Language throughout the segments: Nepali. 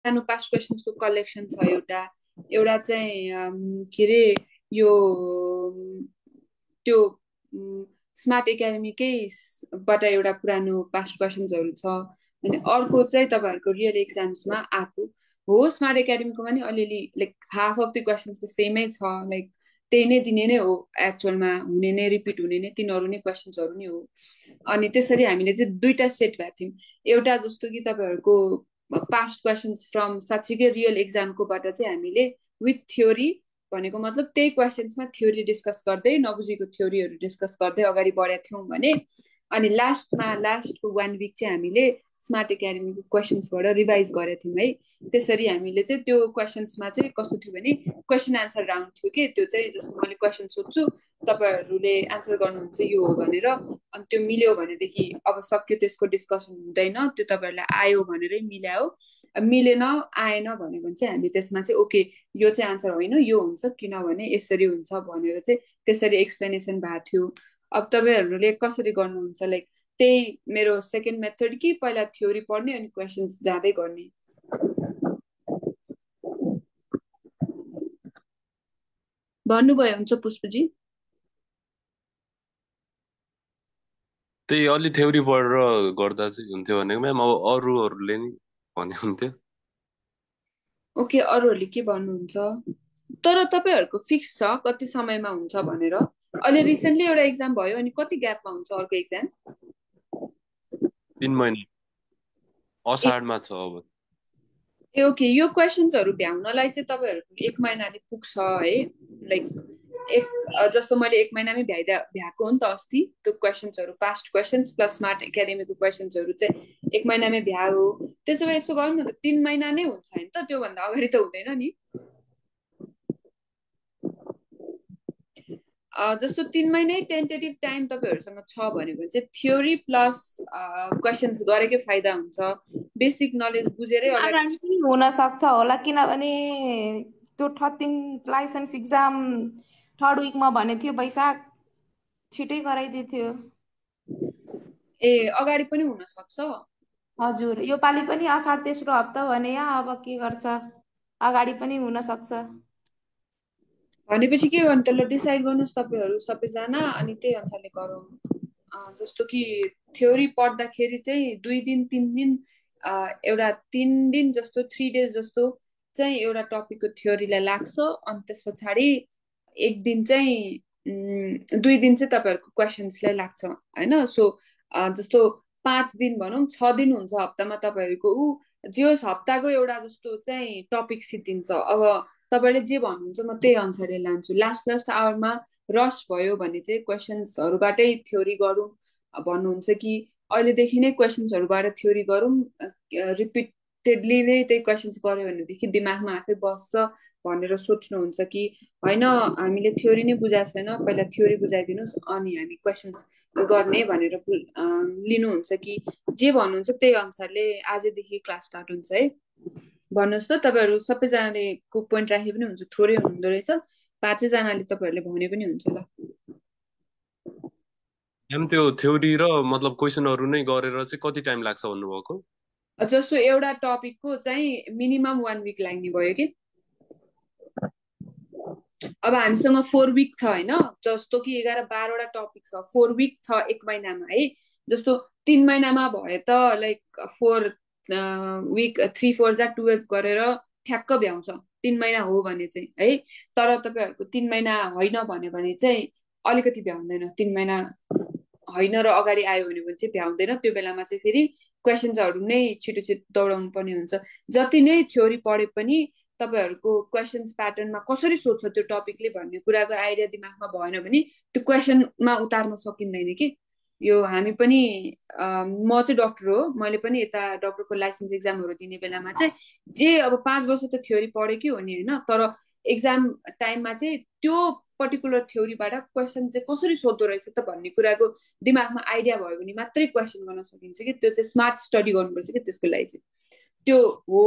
पुरानो पास्ट क्वेसन्सको कलेक्सन छ एउटा एउटा चाहिँ के अरे यो त्यो स्मार्ट एकाडेमीकैबाट एउटा पुरानो पास्ट क्वेसन्सहरू छ अनि अर्को चाहिँ तपाईँहरूको रियल एक्जाम्समा आएको हो स्मार्ट एकाडेमीको पनि अलिअलि like half of the questions त सेमै छ लाइक त्यही नै दिने नै हो एक्चुअलमा हुने नै रिपिट हुने नै तिनीहरू नै क्वेसन्सहरू नै हो अनि त्यसरी हामीले चाहिँ दुईटा सेट भएको थियौँ एउटा जस्तो कि तपाईँहरूको पास्ट क्वेसन्स फ्रम साँच्चीकै रियल एक्जामकोबाट चाहिँ हामीले विथ थ्योरी भनेको मतलब त्यही क्वेसन्समा थ्योरी डिस्कस गर्दै नबुझेको थ्योरीहरू डिस्कस गर्दै अगाडि बढेका थियौँ भने अनि लास्टको 1 विक चाहिँ हामीले स्मार्ट एकाडेमीको क्वेसन्सबाट रिभाइज गरेका थियौँ है त्यसरी हामीले चाहिँ त्यो क्वेसन्समा चाहिँ कस्तो थियो भने क्वेसन आन्सर राउन्ड थियो कि त्यो चाहिँ जस्तो मैले क्वेसन सोध्छु तपाईँहरूले आन्सर गर्नुहुन्छ यो हो भनेर अनि त्यो मिल्यो भनेदेखि अब सक्यो त्यसको डिस्कसन हुँदैन त्यो तपाईँहरूलाई आयो भनेरै मिलायो मिलेन आएन भन्यो भने चाहिँ हामी त्यसमा चाहिँ ओके यो चाहिँ आन्सर होइन यो हुन्छ किनभने यसरी हुन्छ भनेर चाहिँ त्यसरी एक्सप्लेनेसन भएको थियो अब तपाईँहरूले कसरी गर्नुहुन्छ लाइक त्यही मेरो सेकेन्ड मेथड कि पहिला थ्योरी पढ्ने अनि क्वेसन्स जाँदै गर्ने भन्नुभयो हुन्छ पुष्पजी त्यही अलि थ्योरी पढेर गर्दा चाहिँ हुन्थ्यो भनेको म्याम अब अरूहरूले नि भने हुन्थ्यो ओके अरूहरूले के भन्नुहुन्छ तर तपाईँहरूको फिक्स छ कति समयमा हुन्छ भनेर अहिले रिसेन्टली एउटा एक्जाम भयो अनि कति ग्यापमा हुन्छ अर्को एक्जाम 3 महिना असाढमा छ अब ए ओके यो क्वेसन्सहरू भ्याउनलाई चाहिँ तपाईँहरूको 1 महिनाले पुग्छ है लाइक जस्तो मैले 1 महिनामै भ्याएको हो नि त अस्ति त्यो क्वेसन्सहरू फास्ट क्वेसन्स प्लस स्मार्ट एकाडेमीको क्वेसन्सहरू चाहिँ 1 महिनामै भ्यायो त्यसो भए यसो गरौँ न त 3 महिना नै हुन्छ होइन त त्योभन्दा अगाडि त हुँदैन नि जस्तो 3 महिनै टेन्टेटिभ टाइम तपाईँहरूसँग छ भनेको चाहिँ थ्योरी प्लस क्वेसन्स गरेकै फाइदा हुन्छ बेसिक नलेज बुझेरै अगाडि अगाडि पनि हुन सक्छ होला किनभने त्यो 13 लाइसेन्स इक्जाम 3rd विकमा भने थियो वैशाख छिटै गराइदिएको थियो ए अगाडि पनि हुन सक्छ हजुर यो पालि पनि असाढ तेस्रो हप्ता भने यहाँ अब के गर्छ अगाडि पनि हुन सक्छ भनेपछि के गर्नु त ल डिसाइड गर्नुहोस् तपाईँहरू सबैजना अनि त्यही अनुसारले गरौँ जस्तो कि थ्योरी पढ्दाखेरि चाहिँ 2 दिन 3 दिन एउटा 3 दिन जस्तो 3 डेज जस्तो चाहिँ एउटा टपिकको थ्योरीलाई लाग्छ अनि त्यस पछाडि 1 दिन चाहिँ 2 दिन चाहिँ तपाईँहरूको क्वेसन्सलाई लाग्छ होइन सो जस्तो 5 दिन भनौँ 6 दिन हुन्छ हप्तामा तपाईँहरूको जे होस् हप्ताको एउटा जस्तो चाहिँ टपिक सिद्धिन्छ अब तपाईँले जे भन्नुहुन्छ म त्यही अनुसारले लान्छु लास्ट आवरमा रस भयो भने चाहिँ क्वेसन्सहरूबाटै थ्योरी गरौँ भन्नुहुन्छ कि अहिलेदेखि नै क्वेसन्सहरूबाट थ्योरी गरौँ रिपिटेडली नै त्यही क्वेसन्स गऱ्यो भनेदेखि दिमागमा आफै बस्छ भनेर सोच्नुहुन्छ कि होइन हामीले थ्योरी नै बुझाएको छैन पहिला थ्योरी बुझाइदिनुहोस् अनि हामी क्वेसन्स गर्ने भनेर लिनुहुन्छ कि जे भन्नुहुन्छ त्यही अनुसारले आजदेखि क्लास स्टार्ट हुन्छ है भन्नुहोस् त तपाईँहरू सबैजनाले को पोइन्ट राखे पनि हुन्छ थोरै हुँदो रहेछ 5जनाले तपाईँहरूले भने पनि हुन्छ ल म्याम त्यो थ्योरी र मतलब क्वेसनहरू नै गरेर चाहिँ कति टाइम लाग्छ भन्नुभएको जस्तो एउटा टपिकको चाहिँ मिनिमम 1 विक लाग्ने भयो कि अब हामीसँग 4 विक छ होइन जस्तो कि 11-12वटा टपिक छ 4 विक छ 1 महिनामा है जस्तो 3 महिनामा भए त लाइक 4 विक 3 4 जा 12 गरेर ठ्याक्क भ्याउँछ 3 महिना हो भने चाहिँ है तर तपाईँहरूको 3 महिना होइन भन्यो भने चाहिँ अलिकति भ्याउँदैन 3 महिना होइन र अगाडि आयो भने चाहिँ भ्याउँदैन त्यो बेलामा चाहिँ फेरि क्वेसन्सहरू नै छिटो छिटो दौडाउनु पर्ने हुन्छ जति नै थ्योरी पढे पनि तपाईँहरूको क्वेसन्स प्याटर्नमा कसरी सोध्छ त्यो टपिकले भन्ने कुराको आइडिया दिमागमा भएन भने त्यो क्वेसनमा उतार्न सकिँदैन कि यो हामी पनि म चाहिँ डक्टर हो मैले पनि यता डक्टरको लाइसेन्स एक्जामहरू दिने बेलामा चाहिँ जे अब 5 वर्ष त थ्योरी पढेकै हो नि होइन तर एक्जाम टाइममा चाहिँ त्यो पर्टिकुलर थ्योरीबाट क्वेसन चाहिँ कसरी सोध्दो रहेछ त भन्ने कुराको दिमागमा आइडिया भयो भने मात्रै क्वेसन गर्न सकिन्छ कि त्यो चाहिँ स्मार्ट स्टडी गर्नुपर्छ कि त्यसको लागि चाहिँ त्यो हो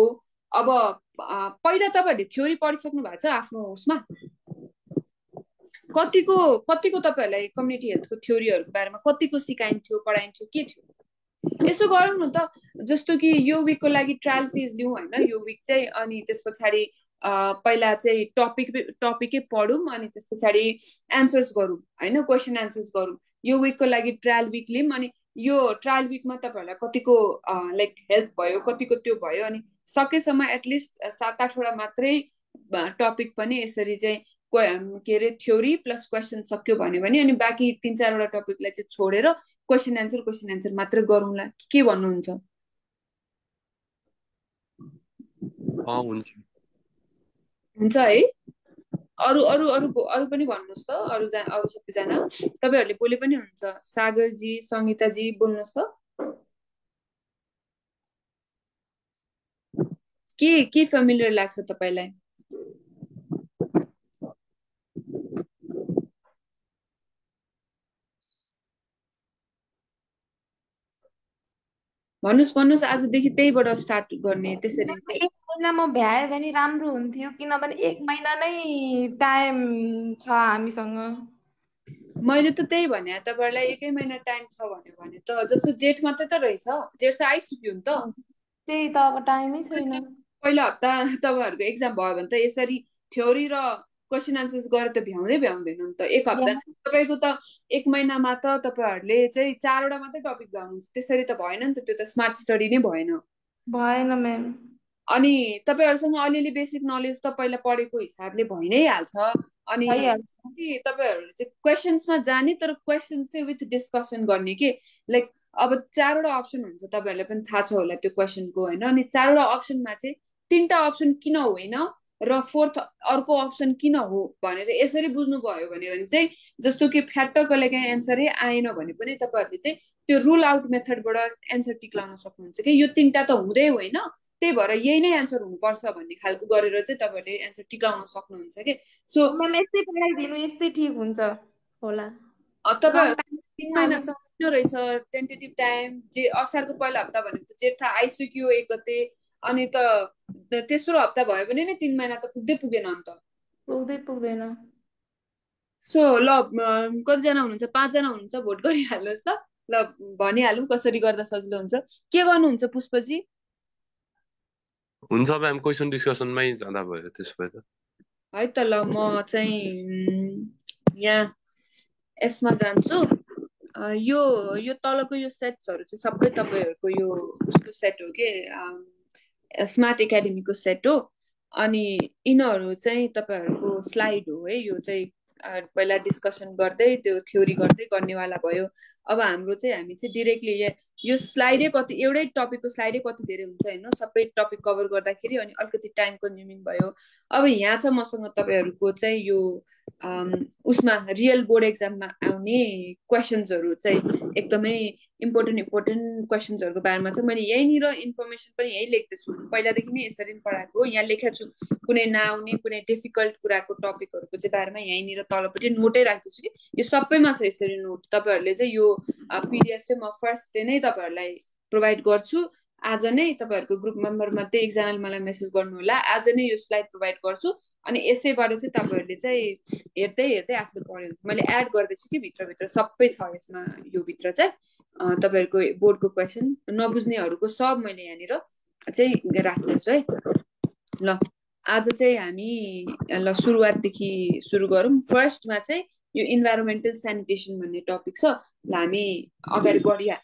अब पहिला तपाईँहरूले थ्योरी पढिसक्नु भएको छ आफ्नो उसमा कतिको तपाईँहरूलाई कम्युनिटी हेल्थको थ्योरीहरूको बारेमा कतिको सिकाइन्थ्यो पढाइन्थ्यो के थियो यसो गरौँ न त, जस्तो कि यो विकको लागि ट्रायल फेज लिउँ होइन, यो विक चाहिँ, अनि त्यस पछाडि पहिला चाहिँ टपिकै पढौँ, अनि त्यस पछाडि एन्सर्स गरौँ होइन, क्वेसन एन्सर्स गरौँ। यो विकको लागि ट्रायल विक लिउँ, अनि यो ट्रायल विकमा तपाईँहरूलाई कतिको लाइक हेल्प भयो, कतिको त्यो भयो, अनि सकेसम्म एटलिस्ट 7-8वटा मात्रै टपिक पनि यसरी चाहिँ के अरे थ्योरी प्लस क्वेसन सक्यो भन्यो भने, अनि बाँकी 3-4वटा टपिकलाई चाहिँ छोडेर क्वेसन एन्सर मात्र गरौँला, के भन्नुहुन्छ? हुन्छ हुन्छ है। अरू अरू अरू अरू पनि भन्नुहोस् त, अरू सबैजना तपाईँहरूले बोले पनि हुन्छ। सागरजी, सङ्गीताजी बोल्नुहोस् त, के फेमिलियर लाग्छ तपाईँलाई? भन्नुहोस्, आजदेखि त्यहीबाट स्टार्ट गर्ने। त्यसरी 1 महिनामा भ्यायो भने राम्रो हुन्थ्यो, किनभने 1 महिना नै टाइम छ हामीसँग। मैले त त्यही भने तपाईँहरूलाई 1 महिना टाइम छ भन्यो भने त, जस्तो जेठ मात्रै त रहेछ, जेठ त आइसक्यो नि त। त्यही त, अब टाइमै छैन। पहिलो हप्ता तपाईँहरूको एक्जाम भयो भने त यसरी थ्योरी र क्वेसन एन्सर्स गरेर त भ्याउँदैन नि त। 1 हप्ता तपाईँको त 1 महिनामा त तपाईँहरूले चाहिँ 4वटा मात्रै टपिक भ्याउनुहुन्छ, त्यसरी त भएन नि त, त्यो त स्मार्ट स्टडी नै भएन। म्याम। अनि तपाईँहरूसँग अलिअलि बेसिक नलेज त पहिला पढेको हिसाबले भइ नै हाल्छ। अनि तपाईँहरू चाहिँ क्वेसन्समा जाने, तर क्वेसन चाहिँ विथ डिस्कसन गर्ने के, लाइक अब 4वटा अप्सन हुन्छ, तपाईँहरूलाई पनि थाहा छ होला त्यो क्वेसनको होइन। अनि 4वटा अप्सनमा चाहिँ 3टा अप्सन किन होइन र 4th अर्को अप्सन किन हो भनेर यसरी बुझ्नुभयो भने चाहिँ, जस्तो कि फ्याट्टको लागि एन्सरै आएन भने पनि तपाईँहरूले चाहिँ त्यो रुल आउट मेथडबाट एन्सर टिक्लाउन सक्नुहुन्छ कि यो 3टा त हुँदै होइन, त्यही भएर यही नै एन्सर हुनुपर्छ भन्ने खालको गरेर चाहिँ तपाईँहरूले एन्सर टिकाउन सक्नुहुन्छ कि। सो यस्तै पढाइदिनु, यस्तै ठिक हुन्छ होला। तपाईँहरू 3 महिना रहेछ टेन्टेटिभ टाइम, जे असारको पहिलो हप्ता भनेको त जेठ आइसक्यो 1 गते, अनि त तेस्रो हप्ता भयो भने नै 3 महिना त पुगेन अन्त, पुग्दैन। सो ल कतिजना हुनुहुन्छ? 5जना हुनुहुन्छ, भोट गरिहाल्नुहोस् त। ल भनिहालौँ कसरी गर्दा सजिलो हुन्छ। के गर्नुहुन्छ पुष्पजी? हुन्छ म्याम, क्वेसन डिस्कसनमै जाँदा भयो त्यसो भए त। है त, ल म चाहिँ यहाँ यसमा जान्छु। यो तलको यो सेट्सहरू चाहिँ सबै तपाईँहरूको यो उसको सेट हो कि, स्मार्ट एकाडेमीको सेट हो। अनि यिनीहरू चाहिँ तपाईँहरूको स्लाइड हो है। यो चाहिँ पहिला डिस्कसन गर्दै त्यो थ्योरी गर्दै गर्नेवाला भयो। अब हामी चाहिँ डिरेक्टली यो स्लाइडै कति, एउटै टपिकको स्लाइडै कति धेरै हुन्छ होइन, सबै टपिक कभर गर्दाखेरि, अनि अलिकति टाइम कन्ज्युमिङ भयो। अब यहाँ चाहिँ मसँग तपाईँहरूको चाहिँ यो उसमा रियल बोर्ड एक्जाममा आउने क्वेसन्सहरू चाहिँ एकदमै इम्पोर्टेन्ट क्वेसन्सहरूको बारेमा चाहिँ मैले यहीँनिर इन्फर्मेसन पनि यहीँ लेख्दैछु, पहिलादेखि नै यसरी पढाएको। यहाँ लेखेको छु कुनै नआउने, कुनै डिफिकल्ट कुराको टपिकहरूको चाहिँ बारेमा यहीँनिर तलपट्टि नोटै राख्दैछु कि, यो सबैमा छ यसरी नोट। तपाईँहरूले चाहिँ यो पिडिएफ चाहिँ म फर्स्ट डे नै तपाईँहरूलाई प्रोभाइड गर्छु। आज नै तपाईँहरूको ग्रुप मेम्बर मध्ये एकजनाले मलाई मेसेज गर्नु होला, आज नै यो स्लाइड प्रोभाइड गर्छु। अनि यसैबाट चाहिँ तपाईँहरूले चाहिँ हेर्दै आफूले पढ्यो। मैले एड गर्दैछु कि भित्र सबै छ यसमा, यो भित्र चाहिँ तपाईँहरूको बोर्डको क्वेसन नबुझ्नेहरूको सब मैले यहाँनिर चाहिँ राख्दैछु है। ल आज चाहिँ हामी ल सुरुवातदेखि सुरु गरौँ। फर्स्टमा चाहिँ यो इन्भाइरोमेन्टल सेनिटेसन भन्ने टपिक छ। ल हामी अगाडि बढिहाल।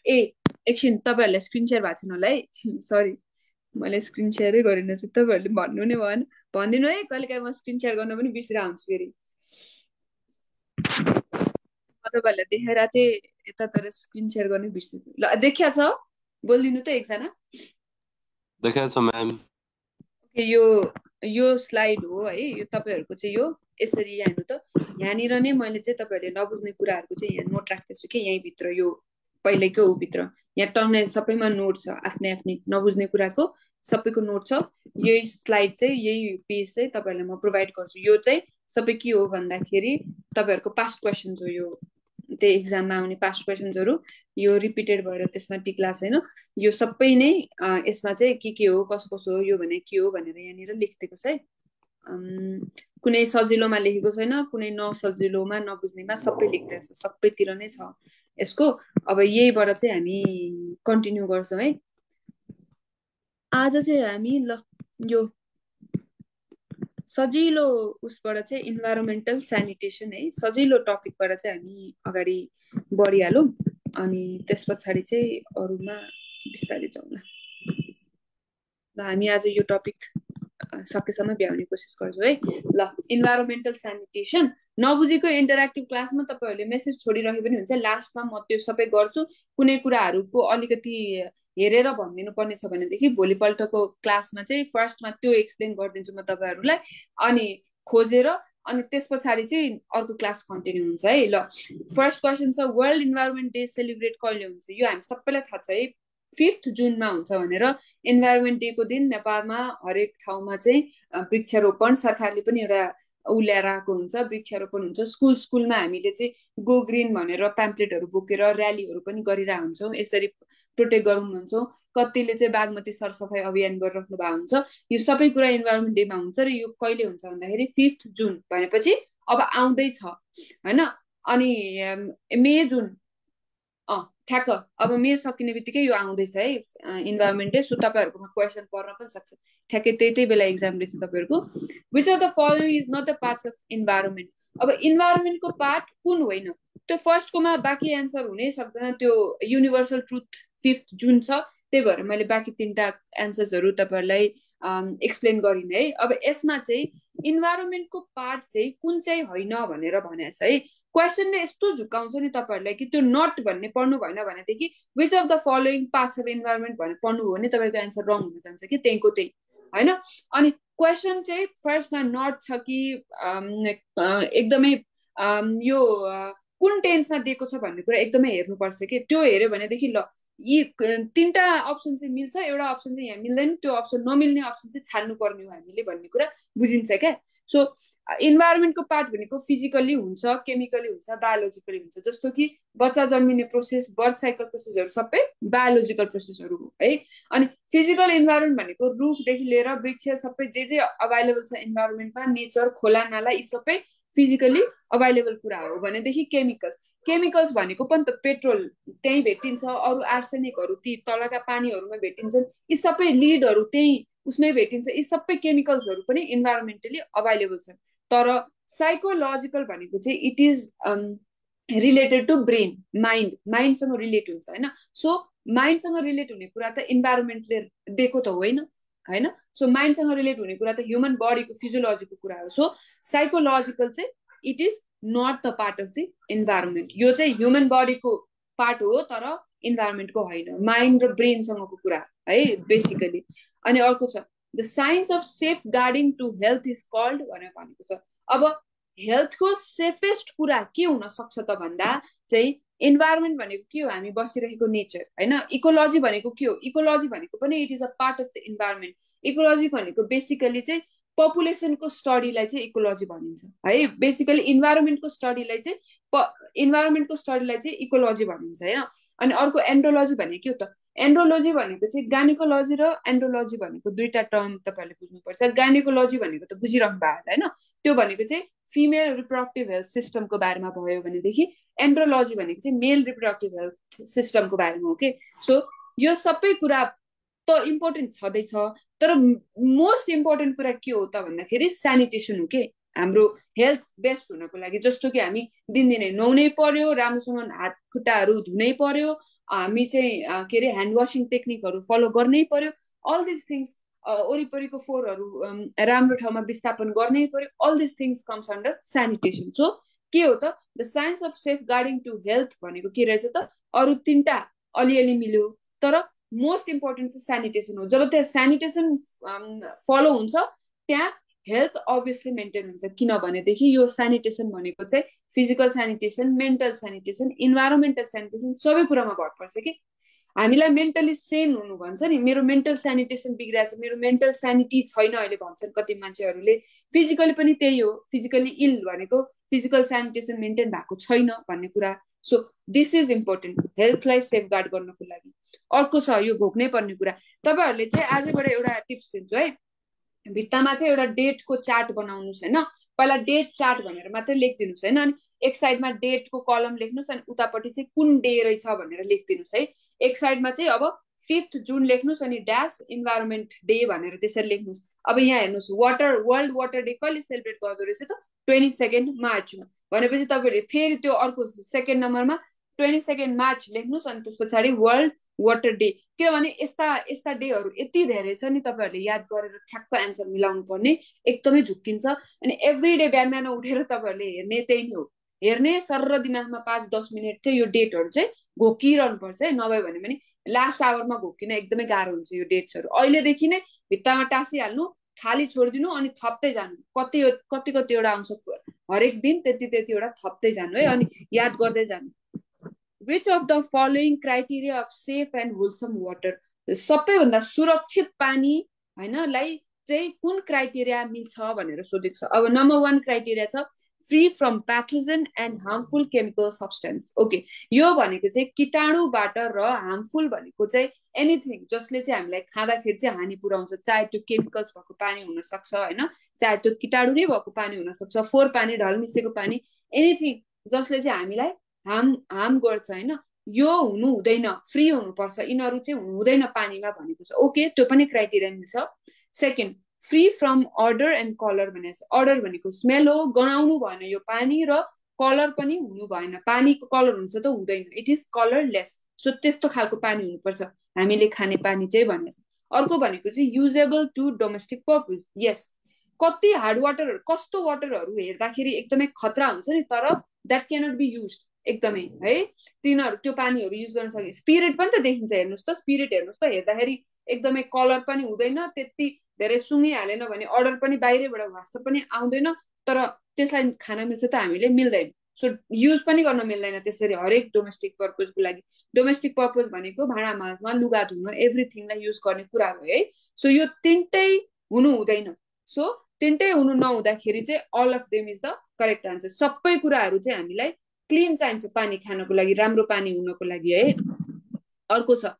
एकछिन तपाईँहरूलाई स्क्रिन सेयर भएको छैन होला है, सरी मैले स्क्रिन सेयरै गरिन। तपाईँहरूले भन्नु नै भएन, भनिदिनु है, कहिलेकाहीँ म स्क्रिन सेयर गर्न पनि बिर्सिरहेको हुन्छु फेरि। तपाईँहरूलाई देखाइरहेको थिएँ यता, तर स्क्रिन सेयर गर्नै बिर्सिन्छु। ल देखिया छ, बोलिदिनु त एकजना। देखाएको छ म्याम। ओके, यो स्लाइड हो है। यो तपाईँहरूको चाहिँ यो यसरी यहाँ हेर्नु त, यहाँनिर नै मैले चाहिँ तपाईँहरूले नबुझ्ने कुराहरूको चाहिँ यहाँ नोट राख्दैछु कि, यहीँभित्र यो पहिलेको भित्र यहाँ टन्नै सबैमा नोट छ, आफ्नै नबुझ्ने कुराको सबैको नोट छ। यही स्लाइड चाहिँ, यही पेज चाहिँ तपाईँहरूलाई म प्रोभाइड गर्छु। यो चाहिँ सबै के हो भन्दाखेरि तपाईँहरूको पास्ट क्वेसन्स हो। यो त्यही एक्जाममा आउने पास्ट क्वेसन्सहरू, यो रिपिटेड भएर त्यसमा टिक्ला छैन। यो सबै नै यसमा चाहिँ के हो, कसो हो, यो भने के हो भनेर यहाँनिर लेखिदिएको छ है। कुनै सजिलोमा लेखेको छैन, कुनै नसजिलोमा नबुझ्नेमा सबै लेखिदिएको छ, सबैतिर नै छ। यसको। अब यहीबाट चाहिँ हामी कन्टिन्यू गर्छौँ है। आज चाहिँ हामी ल यो सजिलो उसबाट चाहिँ इन्भाइरोमेन्टल सेनिटेसन है, सजिलो टपिकबाट चाहिँ हामी अगाडि बढिहालौँ, अनि त्यस पछाडि चाहिँ अरूमा बिस्तारै जाउँ ल। हामी आज यो टपिक सकेसम्म भ्याउने कोसिस गर्छौँ है। ल इन्भाइरोमेन्टल सेनिटेसन नबुझेको इन्टरेक्टिभ क्लासमा तपाईँहरूले मेसेज छोडिरहे पनि हुन्छ, लास्टमा म त्यो सबै गर्छु। कुनै कुराहरूको अलिकति हेरेर भनिदिनु पर्ने छ भनेदेखि भोलिपल्टको क्लासमा चाहिँ फर्स्टमा त्यो एक्सप्लेन गरिदिन्छु म तपाईँहरूलाई, अनि खोजेर अनि त्यस पछाडि चाहिँ अर्को क्लास कन्टिन्यू हुन्छ है। ल फर्स्ट क्वेसन छ वर्ल्ड इन्भाइरोमेन्ट डे सेलिब्रेट कहिले हुन्छ? यो हामी सबैलाई थाहा छ है, 5 जुनमा हुन्छ भनेर। इन्भाइरोमेन्ट डेको दिन नेपालमा हरेक ठाउँमा चाहिँ वृक्षारोपण सरकारले पनि एउटा उ ल्याएर आएको हुन्छ, वृक्षारोपण हुन्छ। स्कुलमा हामीले चाहिँ गो ग्रिन भनेर प्याम्पलेटहरू बोकेर र्यालीहरू पनि गरिरहेको हुन्छौँ, यसरी प्रोटेक्ट गरौँ भन्छौँ। कतिले चाहिँ बागमती सरसफाइ अभियान गरिराख्नु भएको हुन्छ। यो सबै कुरा इन्भाइरोमेन्ट डेमा हुन्छ र यो कहिले हुन्छ भन्दाखेरि 5 जुन भनेपछि अब आउँदैछ होइन। अनि मे जुन ठ्याक्क अब मे सकिने बित्तिकै यो आउँदैछ है इन्भाइरोमेन्ट डे। सो तपाईँहरूकोमा क्वेसन पर्न पनि सक्छ, ठ्याक्कै त्यही बेला एक्जाम रहेछ तपाईँहरूको। Which of the following is not the parts of environment? अब इन्भाइरोमेन्टको पार्ट कुन होइन, त्यो फर्स्टकोमा बाँकी एन्सर हुनै सक्दैन, त्यो युनिभर्सल ट्रुथ 5 जुन छ, त्यही भएर मैले बाँकी 3टा एन्सर्सहरू तपाईँहरूलाई एक्सप्लेन गरिने है। अब यसमा चाहिँ इन्भाइरोमेन्टको पार्ट चाहिँ कुन चाहिँ होइन भनेर भनेको छ है। क्वेसनले यस्तो झुकाउँछ नि तपाईँहरूलाई कि त्यो नट भन्ने पढ्नु भएन भनेदेखि which of the following parts of environment भनेर पढ्नुभयो भने तपाईँको एन्सर रङ हुन जान्छ कि त्यहीँको त्यही होइन। अनि क्वेसन चाहिँ फर्स्टमा नट छ कि एकदमै यो कुन टेन्समा दिएको छ भन्ने कुरा एकदमै हेर्नुपर्छ कि। त्यो हेऱ्यो भनेदेखि ल यी 3टा अप्सन चाहिँ मिल्छ, एउटा अप्सन चाहिँ यहाँ मिल्दैन, त्यो अप्सन नमिल्ने अप्सन चाहिँ छान्नु पर्ने हो हामीले भन्ने कुरा बुझिन्छ क्या। सो इन्भाइरोमेन्टको पार्ट भनेको फिजिकल्ली हुन्छ, केमिकली हुन्छ, बायोलोजिकली हुन्छ। जस्तो कि बच्चा जन्मिने प्रोसेस, बर्थ साइकल प्रोसेसहरू सबै बायोलोजिकल प्रोसेसहरू हो है। अनि फिजिकल इन्भाइरोमेन्ट भनेको रुखदेखि लिएर वृक्ष सबै जे अभाइलेबल छ इन्भाइरोमेन्टमा, नेचर, खोला नाला, यी सबै फिजिकली अभाइलेबल कुरा हो। भनेदेखि केमिकल्स भनेको पनि त पेट्रोल त्यहीँ भेटिन्छ, अरू आर्सेनिकहरू ती तलका पानीहरूमा भेटिन्छन्, यी सबै लिडहरू त्यही उसमै भेटिन्छ, यी सबै केमिकल्सहरू पनि इन्भाइरोमेन्टली अभाइलेबल छन्। तर साइकोलोजिकल भनेको चाहिँ it is related to brain, माइन्डसँग रिलेट हुन्छ होइन। सो माइन्डसँग रिलेट हुने कुरा त इन्भाइरोमेन्टले दिएको त होइन। सो माइन्डसँग रिलेट हुने कुरा त ह्युमन बडीको फिजियोलोजीको कुरा हो। सो साइकोलोजिकल चाहिँ it is not the part of the environment. यो चाहिँ ह्युमन बडीको पार्ट हो तर इन्भाइरोमेन्टको होइन, माइन्ड र ब्रेनसँगको कुरा है बेसिकली। अनि अर्को छ the science of safeguarding to health is called भनेर भनेको छ। अब हेल्थको सेफेस्ट कुरा के हुन सक्छ त भन्दा चाहिँ इन्भाइरोमेन्ट भनेको के हो, हामी बसिरहेको नेचर होइन। इकोलोजी भनेको के हो, इकोलोजी भनेको पनि it is a part of the environment. Ecology भनेको बेसिकली चाहिँ पपुलेसनको स्टडीलाई चाहिँ इकोलोजी भनिन्छ है। बेसिकली इन्भाइरोमेन्टको स्टडीलाई चाहिँ इकोलोजी भनिन्छ होइन। अनि अर्को एन्ड्रोलोजी भनेको के हो त? एन्ड्रोलोजी भनेको चाहिँ गाइनेकोलोजी र एन्ड्रोलोजी भनेको 2टा टर्म तपाईँहरूले बुझ्नुपर्छ। गाइनेकोलोजी भनेको त बुझिरहनु भएको होइन, त्यो भनेको चाहिँ फिमेल रिप्रोडक्टिभ हेल्थ सिस्टमको बारेमा भयो भनेदेखि एन्ड्रोलोजी भनेको चाहिँ मेल रिप्रोडक्टिभ हेल्थ सिस्टमको बारेमा हो कि। सो यो सबै कुरा त इम्पोर्टेन्ट छँदैछ, तर मोस्ट इम्पोर्टेन्ट कुरा के हो त भन्दाखेरि सेनिटेसन हो कि हाम्रो हेल्थ बेस्ट हुनको लागि। जस्तो कि हामी दिनदिनै नुहाउनै पर्यो, राम्रोसँग हात खुट्टाहरू धुनै पर्यो, हामी चाहिँ के अरे ह्यान्ड वासिङ टेक्निकहरू फलो गर्नै पर्यो, अल दिस थिङ्स। वरिपरिको फोहोरहरू राम्रो ठाउँमा विस्थापन गर्नै पर्यो, all this things comes under sanitation. So के हो त the science of safeguarding to health भनेको के रहेछ त? अरू 3टा अलिअलि मिल्यो तर मोस्ट इम्पोर्टेन्ट चाहिँ सेनिटेसन हो। जब त्यहाँ सेनिटेसन फलो हुन्छ त्यहाँ हेल्थ अभियसली मेन्टेन हुन्छ, किनभनेदेखि यो सेनिटेसन भनेको चाहिँ physical sanitation, mental sanitation, environmental sanitation सबै कुरामा भर पर्छ कि। हामीलाई मेन्टली सेन हुनु भन्छ नि, मेरो मेन्टल सेनिटेसन बिग्रिरहेको छ, मेरो मेन्टल सेनिटी छैन अहिले भन्छन् कति मान्छेहरूले। फिजिकली पनि त्यही हो, फिजिकली इल भनेको फिजिकल सेनिटेसन मेन्टेन भएको छैन भन्ने कुरा। सो दिस इज इम्पोर्टेन्ट हेल्थलाई सेफ गार्ड गर्नको लागि। अर्को छ यो घोक्नै पर्ने कुरा। तपाईँहरूले चाहिँ आजबाट एउटा टिप्स दिन्छु है, भित्तामा चाहिँ एउटा डेटको चार्ट बनाउनुहोस् होइन। पहिला डेट चार्ट भनेर मात्रै लेखिदिनुहोस् होइन। अनि एक साइडमा डेटको कलम लेख्नुहोस् अनि उतापट्टि चाहिँ कुन डे रहेछ भनेर लेखिदिनुहोस् है। एक साइडमा चाहिँ अब 5 जुन लेख्नुहोस् अनि ड्यास इन्भाइरोमेन्ट डे भनेर त्यसरी लेख्नुहोस्। अब यहाँ हेर्नुहोस् वर्ल्ड वाटर डे कहिले सेलिब्रेट गर्दो रहेछ त 22 मार्चमा भनेपछि तपाईँले फेरि त्यो अर्को सेकेन्ड नम्बरमा 22 मार्च लेख्नुहोस् अनि त्यस पछाडि वर्ल्ड वाटर डे। किनभने यस्ता यस्ता डेहरू यति धेरै छ नि तपाईँहरूले याद गरेर ठ्याक्क एन्सर मिलाउनु पर्ने एकदमै झुक्किन्छ। अनि एभ्री डे बिहान बिहान उठेर तपाईँहरूले हेर्ने त्यही नै हो, हेर्ने सर दिमागमा 5-10 मिनट चाहिँ यो डेटहरू चाहिँ घोकिरहनु पर्छ है, नभए भने पनि लास्ट आवरमा घोकिन एकदमै गाह्रो हुन्छ यो डेट्सहरू। अहिलेदेखि नै भित्तामा टाँसिहाल्नु, खाली छोडिदिनु अनि थप्दै जानु, कति कति कतिवटा आउँछ हरेक दिन त्यति त्यतिवटा थप्दै जानु है, अनि याद गर्दै जानु। Which of the following criteria of safe and wholesome water, सबैभन्दा सुरक्षित पानी हैनलाई चाहिँ कुन क्राइटेरिया मिल्छ भनेर सोधेको छ। अब नम्बर 1 क्राइटेरिया छ free from pathogen and harmful chemical substance. Okay, यो भनेको चाहिँ कीटाणुबाट र हार्मफुल भनेको चाहिँ एनिथिङ जसले चाहिँ हामीलाई खाँदाखेरि चाहिँ हानि पुर्याउँछ, चाहे त्यो केमिकल्स भएको पानी हुन सक्छ हैन, चाहे त्यो कीटाणु नै भएको पानी हुन सक्छ, फोहोर पानी, ढल मिसेको पानी, एनिथिङ जसले चाहिँ हामीलाई हार्म गर्छ हैन, यो हुनु हुँदैन, फ्री हुनुपर्छ, यिनीहरू चाहिँ हुनु हुँदैन पानीमा भनेको छ। ओके, त्यो पनि क्राइटेरिया मिल्छ। Second, free from order and colour भनेको छ। अर्डर भनेको स्मेल हो, गनाउनु भएन यो पानी, र कलर पनि हुनु भएन, पानीको कलर हुन्छ त हुँदैन, इट इज कलरलेस। सो त्यस्तो खालको पानी हुनुपर्छ हामीले खाने पानी चाहिँ भनेको छ। अर्को भनेको चाहिँ युजेबल टु डोमेस्टिक पर्पज। यस, कति हार्ड वाटरहरू कस्तो वाटरहरू हेर्दाखेरि एकदमै खतरा हुन्छ नि, तर द्याट क्यानट बी युज्ड एकदमै है, तिनीहरू त्यो पानीहरू युज गर्न सक्यो। स्पिरिट पनि त देखिन्छ, हेर्नुहोस् त स्पिरिट हेर्नुहोस् त, हेर्दाखेरि एकदमै कलर पनि हुँदैन, त्यति धेरै सुँगिहालेन भने अर्डर पनि बाहिरबाट वास पनि आउँदैन, तर त्यसलाई खान मिल्छ त हामीले मिल्दैन। सो युज पनि गर्न मिल्दैन त्यसरी हरेक डोमेस्टिक पर्पजको लागि। डोमेस्टिक पर्पज भनेको भाँडा माझ्न, लुगा धुन, एभ्रिथिङलाई युज गर्ने कुरा हो है। सो यो तिनटै हुनु हुँदैन। सो तिनटै हुनु नहुँदाखेरि चाहिँ all of them is the correct answer. सबै कुराहरू चाहिँ हामीलाई क्लिन चाहिन्छ पानी खानको लागि, राम्रो पानी हुनको लागि है। अर्को छ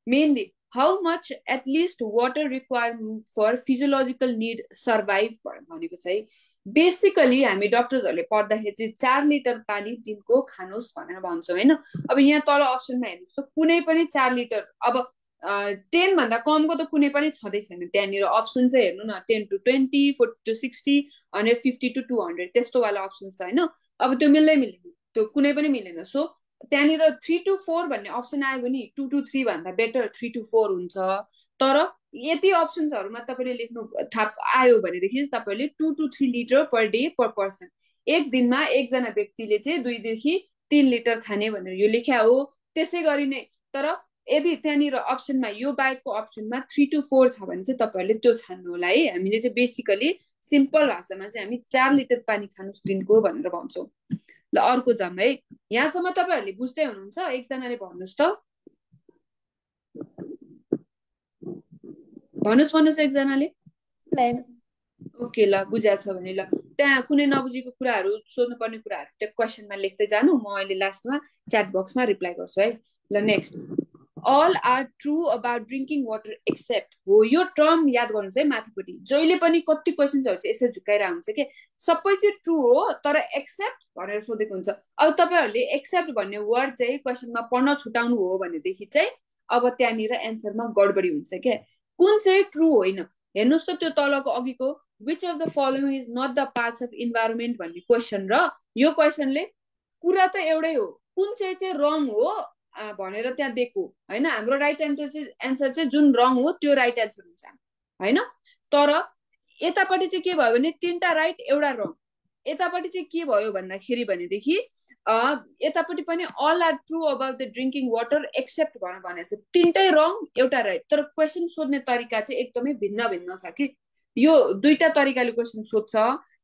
mainly how much at least water require for physiological need survive भनेको चाहिँ बेसिकली हामी डक्टर्सहरूले पढ्दाखेरि चाहिँ 4 लिटर पानी दिनको खानुहोस् भनेर भन्छौँ होइन। अब यहाँ तल अप्सनमा हेर्नुहोस् त कुनै पनि 4 लिटर, अब 10 भन्दा कमको त कुनै पनि छँदै छैन त्यहाँनिर। अप्सन चाहिँ हेर्नु न, 10 to 20, 40 to 60, 150 to 200 त्यस्तो वाला अप्सन छ होइन। अब त्यो मिल्दै मिल्दैन, त्यो कुनै पनि मिलेन। सो त्यहाँनिर 3 to 4 भन्ने अप्सन आयो भने 2 to 3 भन्दा बेटर 3 to 4 हुन्छ। तर यति अप्सन्सहरूमा तपाईँले लेख्नु थाप आयो भनेदेखि तपाईँले 2 to 3 litre per day per person, एक दिनमा एकजना व्यक्तिले चाहिँ 2 देखि 3 लिटर खाने भनेर यो लेख्या हो। त्यसै गरी नै तर यदि त्यहाँनिर अप्सनमा यो बाहेकको अप्सनमा 3 to 4 छ भने चाहिँ तपाईँहरूले त्यो छान्नु होला है। हामीले चाहिँ बेसिकली सिम्पल भाषामा चाहिँ हामी 4 लिटर पानी खानुहोस् दिनको भनेर भन्छौँ। ल अर्को जाम है, यहाँसम्म तपाईँहरूले बुझ्दै हुनुहुन्छ? एकजनाले भन्नुहोस् त, भन्नुहोस् एकजनाले। ओके ल, बुझा छ भने ल त्यहाँ कुनै नबुझेको कुराहरू सोध्नुपर्ने कुराहरू त्यो क्वेसनमा लेख्दै जानु, म अहिले लास्टमा च्याट बक्समा रिप्लाई गर्छु है। ल next, all are true about drinking water except, हो यो टर्म याद गर्नुहोस् है माथिपट्टि, जहिले पनि कति क्वेसन्सहरू चाहिँ यसरी झुकाइरहेको हुन्छ कि सबै चाहिँ ट्रु हो तर एक्सेप्ट भनेर सोधेको हुन्छ। अब तपाईँहरूले एक्सेप्ट भन्ने वर्ड चाहिँ क्वेसनमा पढ्न छुटाउनु हो भनेदेखि चाहिँ अब त्यहाँनिर एन्सरमा गडबडी हुन्छ क्या। कुन चाहिँ ट्रु होइन हेर्नुहोस् त, त्यो तलको अघिको which of the following is not the parts of environment भन्ने क्वेसन र यो क्वेसनले कुरा त एउटै हो, कुन चाहिँ रङ हो भनेर त्यहाँ दिएको होइन। हाम्रो राइट एन्सर चाहिँ जुन रङ हो त्यो राइट एन्सर हुन्छ होइन। तर यतापट्टि चाहिँ के भयो भने 3टा राइट एउटा रङ, यतापट्टि चाहिँ के भयो भन्दाखेरि भनेदेखि यतापट्टि पनि all are true about the drinking water except भनेर भनेको छ, 3टै रङ एउटा राइट। तर क्वेसन सोध्ने तरिका चाहिँ एकदमै भिन्न भिन्न छ कि, यो 2टा तरिकाले क्वेसन सोध्छ,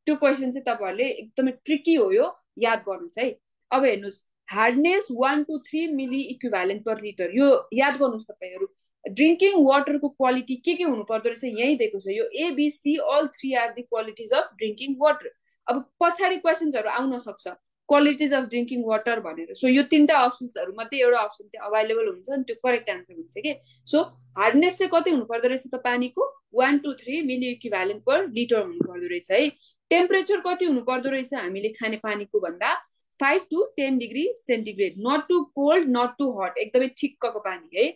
त्यो क्वेसन चाहिँ तपाईँहरूले एकदमै ट्रिकी हो, यो याद गर्नुहोस् है। अब हेर्नुहोस्, हार्डनेस 1 to 3 मिली इक्विभ्यालेन्ट पर लिटर, यो याद गर्नुहोस् तपाईँहरू। ड्रिङ्किङ वाटरको क्वालिटी के हुनु पर्दो रहेछ यहीँ दिएको छ, यो ABC all 3 are the qualities of drinking water. अब पछाडि क्वेसन्सहरू आउन सक्छ क्वालिटिज अफ ड्रिङ्किङ वाटर भनेर। सो यो 3टा अप्सन्सहरू मध्ये एउटा अप्सन चाहिँ अभाइलेबल हुन्छ अनि त्यो करेक्ट आन्सर हुन्छ कि। सो हार्डनेस चाहिँ कति हुनु पर्दो रहेछ त पानीको 1 to 3 मिली इक्विभ्यालेन्ट पर लिटर हुनु पर्दो रहेछ है। टेम्परेचर कति हुनु पर्दो रहेछ हामीले खाने पानीको भन्दा 5 to 10 degree centigrade, not too cold not too hot, एकदमै ठिक्कको पानी है।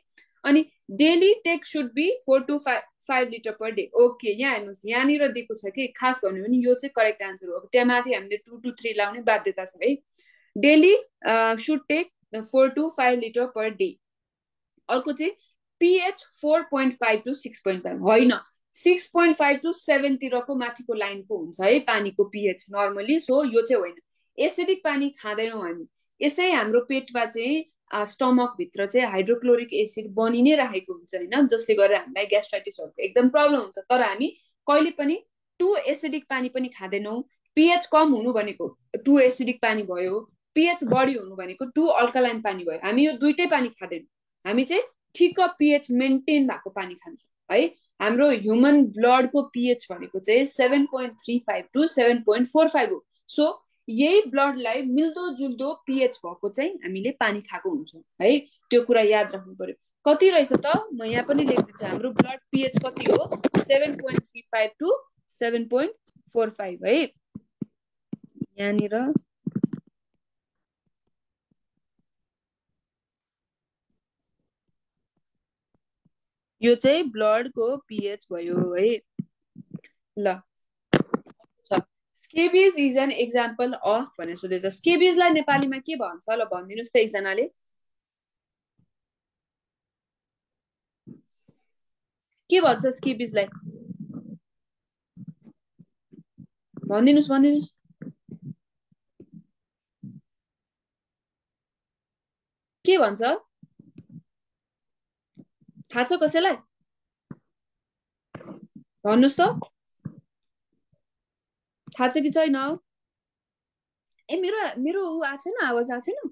अनि daily take should be 4 to 5 litre per day. Okay, यहाँ हेर्नुहोस् यहाँनिर दिएको छ कि खास भन्यो भने यो चाहिँ करेक्ट आन्सर हो। अब त्यहाँ माथि हामीले 2 to 3 लाउने बाध्यता छ है। Daily should take 4 to 5 litre per day. अर्को चाहिँ pH 4.5 to 6.5 होइन, 6.5 to 7 तिरको माथिको लाइनको हुन्छ है पानीको pH नर्मली। सो यो चाहिँ होइन, एसिडिक पानी खाँदैनौँ हामी। यसै हाम्रो पेटमा चाहिँ स्टमक भित्र चाहिँ हाइड्रोक्लोरिक एसिड बनि नै राखेको हुन्छ होइन, जसले गर्दा हामीलाई ग्यास्ट्राइटिसहरूको एकदम प्रब्लम हुन्छ। तर हामी कहिले पनि टु एसिडिक पानी पनि खाँदैनौँ। pH कम हुनु भनेको 2 एसिडिक पानी भयो, pH बढी हुनु भनेको 2 अल्कालाइन पानी भयो। हामी यो दुइटै पानी खाँदैनौँ, हामी चाहिँ ठिक pH मेन्टेन भएको पानी खान्छौँ है। हाम्रो ह्युमन ब्लडको pH भनेको चाहिँ 7.35 to 7.45 हो। सो यही ब्लडलाई मिल्दो जुल्दो pH भएको चाहिँ हामीले पानी खाएको हुन्छौँ है, त्यो कुरा याद राख्नु पर्यो। कति रहेछ त, म यहाँ पनि लेखिदिन्छु। हाम्रो ब्लड pH कति हो, 7.35 to 7.45 है। यहाँनिर यो चाहिँ ब्लडको pH भयो है। ल, स्केबिज इज एन एक्जाम्पल अफ भनेर सोधेछ। स्केबिजलाई नेपालीमा के भन्छ ल भनिदिनुहोस् त एकजनाले। के भन्छ स्केबिजलाई, भनिदिनुहोस् भनिदिनुहोस्। के भन्छ थाहा छ कसैलाई, भन्नुहोस् त, थाहा छ कि छैन? ए मेरो मेरो ऊ आएको छैन, आवाज आएको छैन।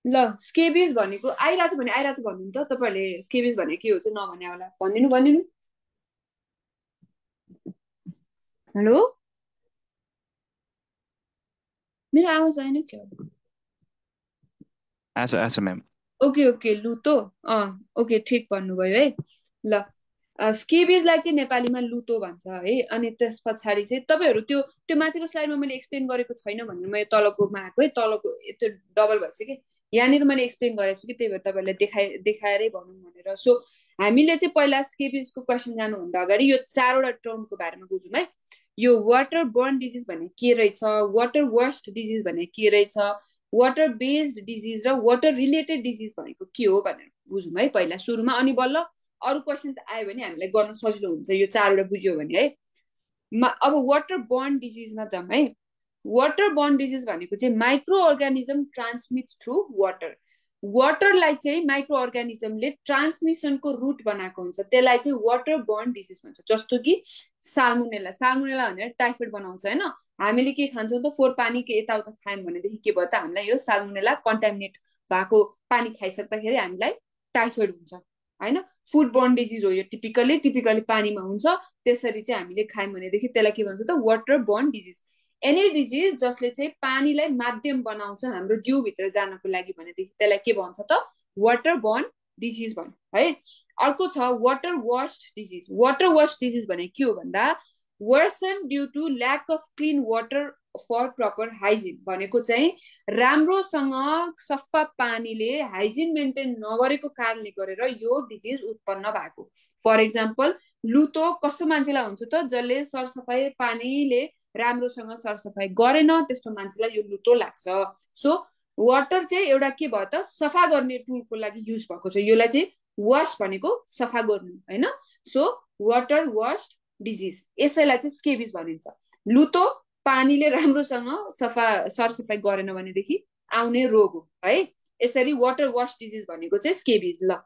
ल, स्केबिज भनेको आइरहेछ भने आइरहेछ भन्नु त तपाईँहरूले। स्केबिज भने के हो चाहिँ नभने होला, भनिदिनु भनिदिनु। हेलो, मेरो आवाज आएन क्या? आछ म्याम। ओके ओके, लुतो, ओके ठिक भन्नुभयो है। ल, स्केबिजलाई चाहिँ नेपालीमा लुतो भन्छ है। अनि त्यस पछाडि चाहिँ तपाईँहरू त्यो त्यो माथिको स्लाइडमा मैले एक्सप्लेन गरेको छैन भन्नु, म तलकोमा आएको है, तलको त्यो डबल भएछ कि यहाँनिर मैले एक्सप्लेन गरेको छु कि, त्यही भएर तपाईँहरूलाई देखाएरै भनौँ भनेर। सो हामीले चाहिँ पहिला स्केबिजको क्वेसन जानुभन्दा अगाडि यो 4वटा टर्मको बारेमा बुझौँ है। यो वाटर बोर्न डिजिज भने के रहेछ, वाटर वर्स्ट डिजिज भने के रहेछ, वाटर बेस्ड डिजिज र वाटर रिलेटेड डिजिज भनेको के हो भनेर बुझौँ है पहिला सुरुमा। अनि बल्ल अरू क्वेसन्स आयो भने हामीलाई गर्न सजिलो हुन्छ यो 4वटा बुझ्यो भने है। अब वाटर बोर्न डिजिजमा जाउँ है। वाटर बोर्न डिजिज भनेको चाहिँ micro organism transmit through water. वाटरलाई चाहिँ माइक्रो अर्गानिजमले ट्रान्समिसनको रुट बनाएको हुन्छ, त्यसलाई चाहिँ वाटर बोर्न डिजिज भन्छ। जस्तो कि साल्मोनेला, साल्मोनेला भनेर टाइफोइड बनाउँछ होइन। हामीले के खान्छौँ त, फोहोर पानी के यताउता खायौँ भनेदेखि के भयो त, हामीलाई यो साल्मोनेला कन्टामिनेट भएको पानी खाइसक्दाखेरि हामीलाई टाइफोइड हुन्छ होइन। फुड बोर्न डिजिज हो यो, टिपिकली पानीमा हुन्छ। त्यसरी चाहिँ हामीले खायौँ भनेदेखि त्यसलाई के भन्छ त, water borne disease. Any disease जसले चाहिँ पानीलाई माध्यम बनाउँछ हाम्रो जिउभित्र जानको लागि भनेदेखि त्यसलाई के भन्छ त, वाटर बोर्न डिजिज भन्यो है। अर्को छ water worst disease. Water worst disease भने के हो भन्दा, worsen due to lack of clean water for proper hygiene भनेको चाहिँ राम्रोसँग सफा पानीले हाइजिन मेन्टेन नगरेको कारणले गरेर यो डिजिज उत्पन्न भएको। फर इक्जाम्पल लुतो कस्तो मान्छेलाई हुन्छ त, जसले सरसफाइ पानीले राम्रोसँग सरसफाइ गरेन त्यस्तो मान्छेलाई यो लुतो लाग्छ। सो वाटर चाहिँ एउटा के भयो त, सफा गर्ने टुलको लागि युज भएको छ। यसलाई चाहिँ वास भनेको सफा गर्नु होइन। सो वाटर वर्स्ट डिजिज, यसैलाई चाहिँ स्केबिज भनिन्छ। लुतो पानीले राम्रोसँग सरसफाइ गरेन भनेदेखि आउने रोग हो है। यसरी वाटर वर्स्ट डिजिज भनेको चाहिँ स्केबिज। ल,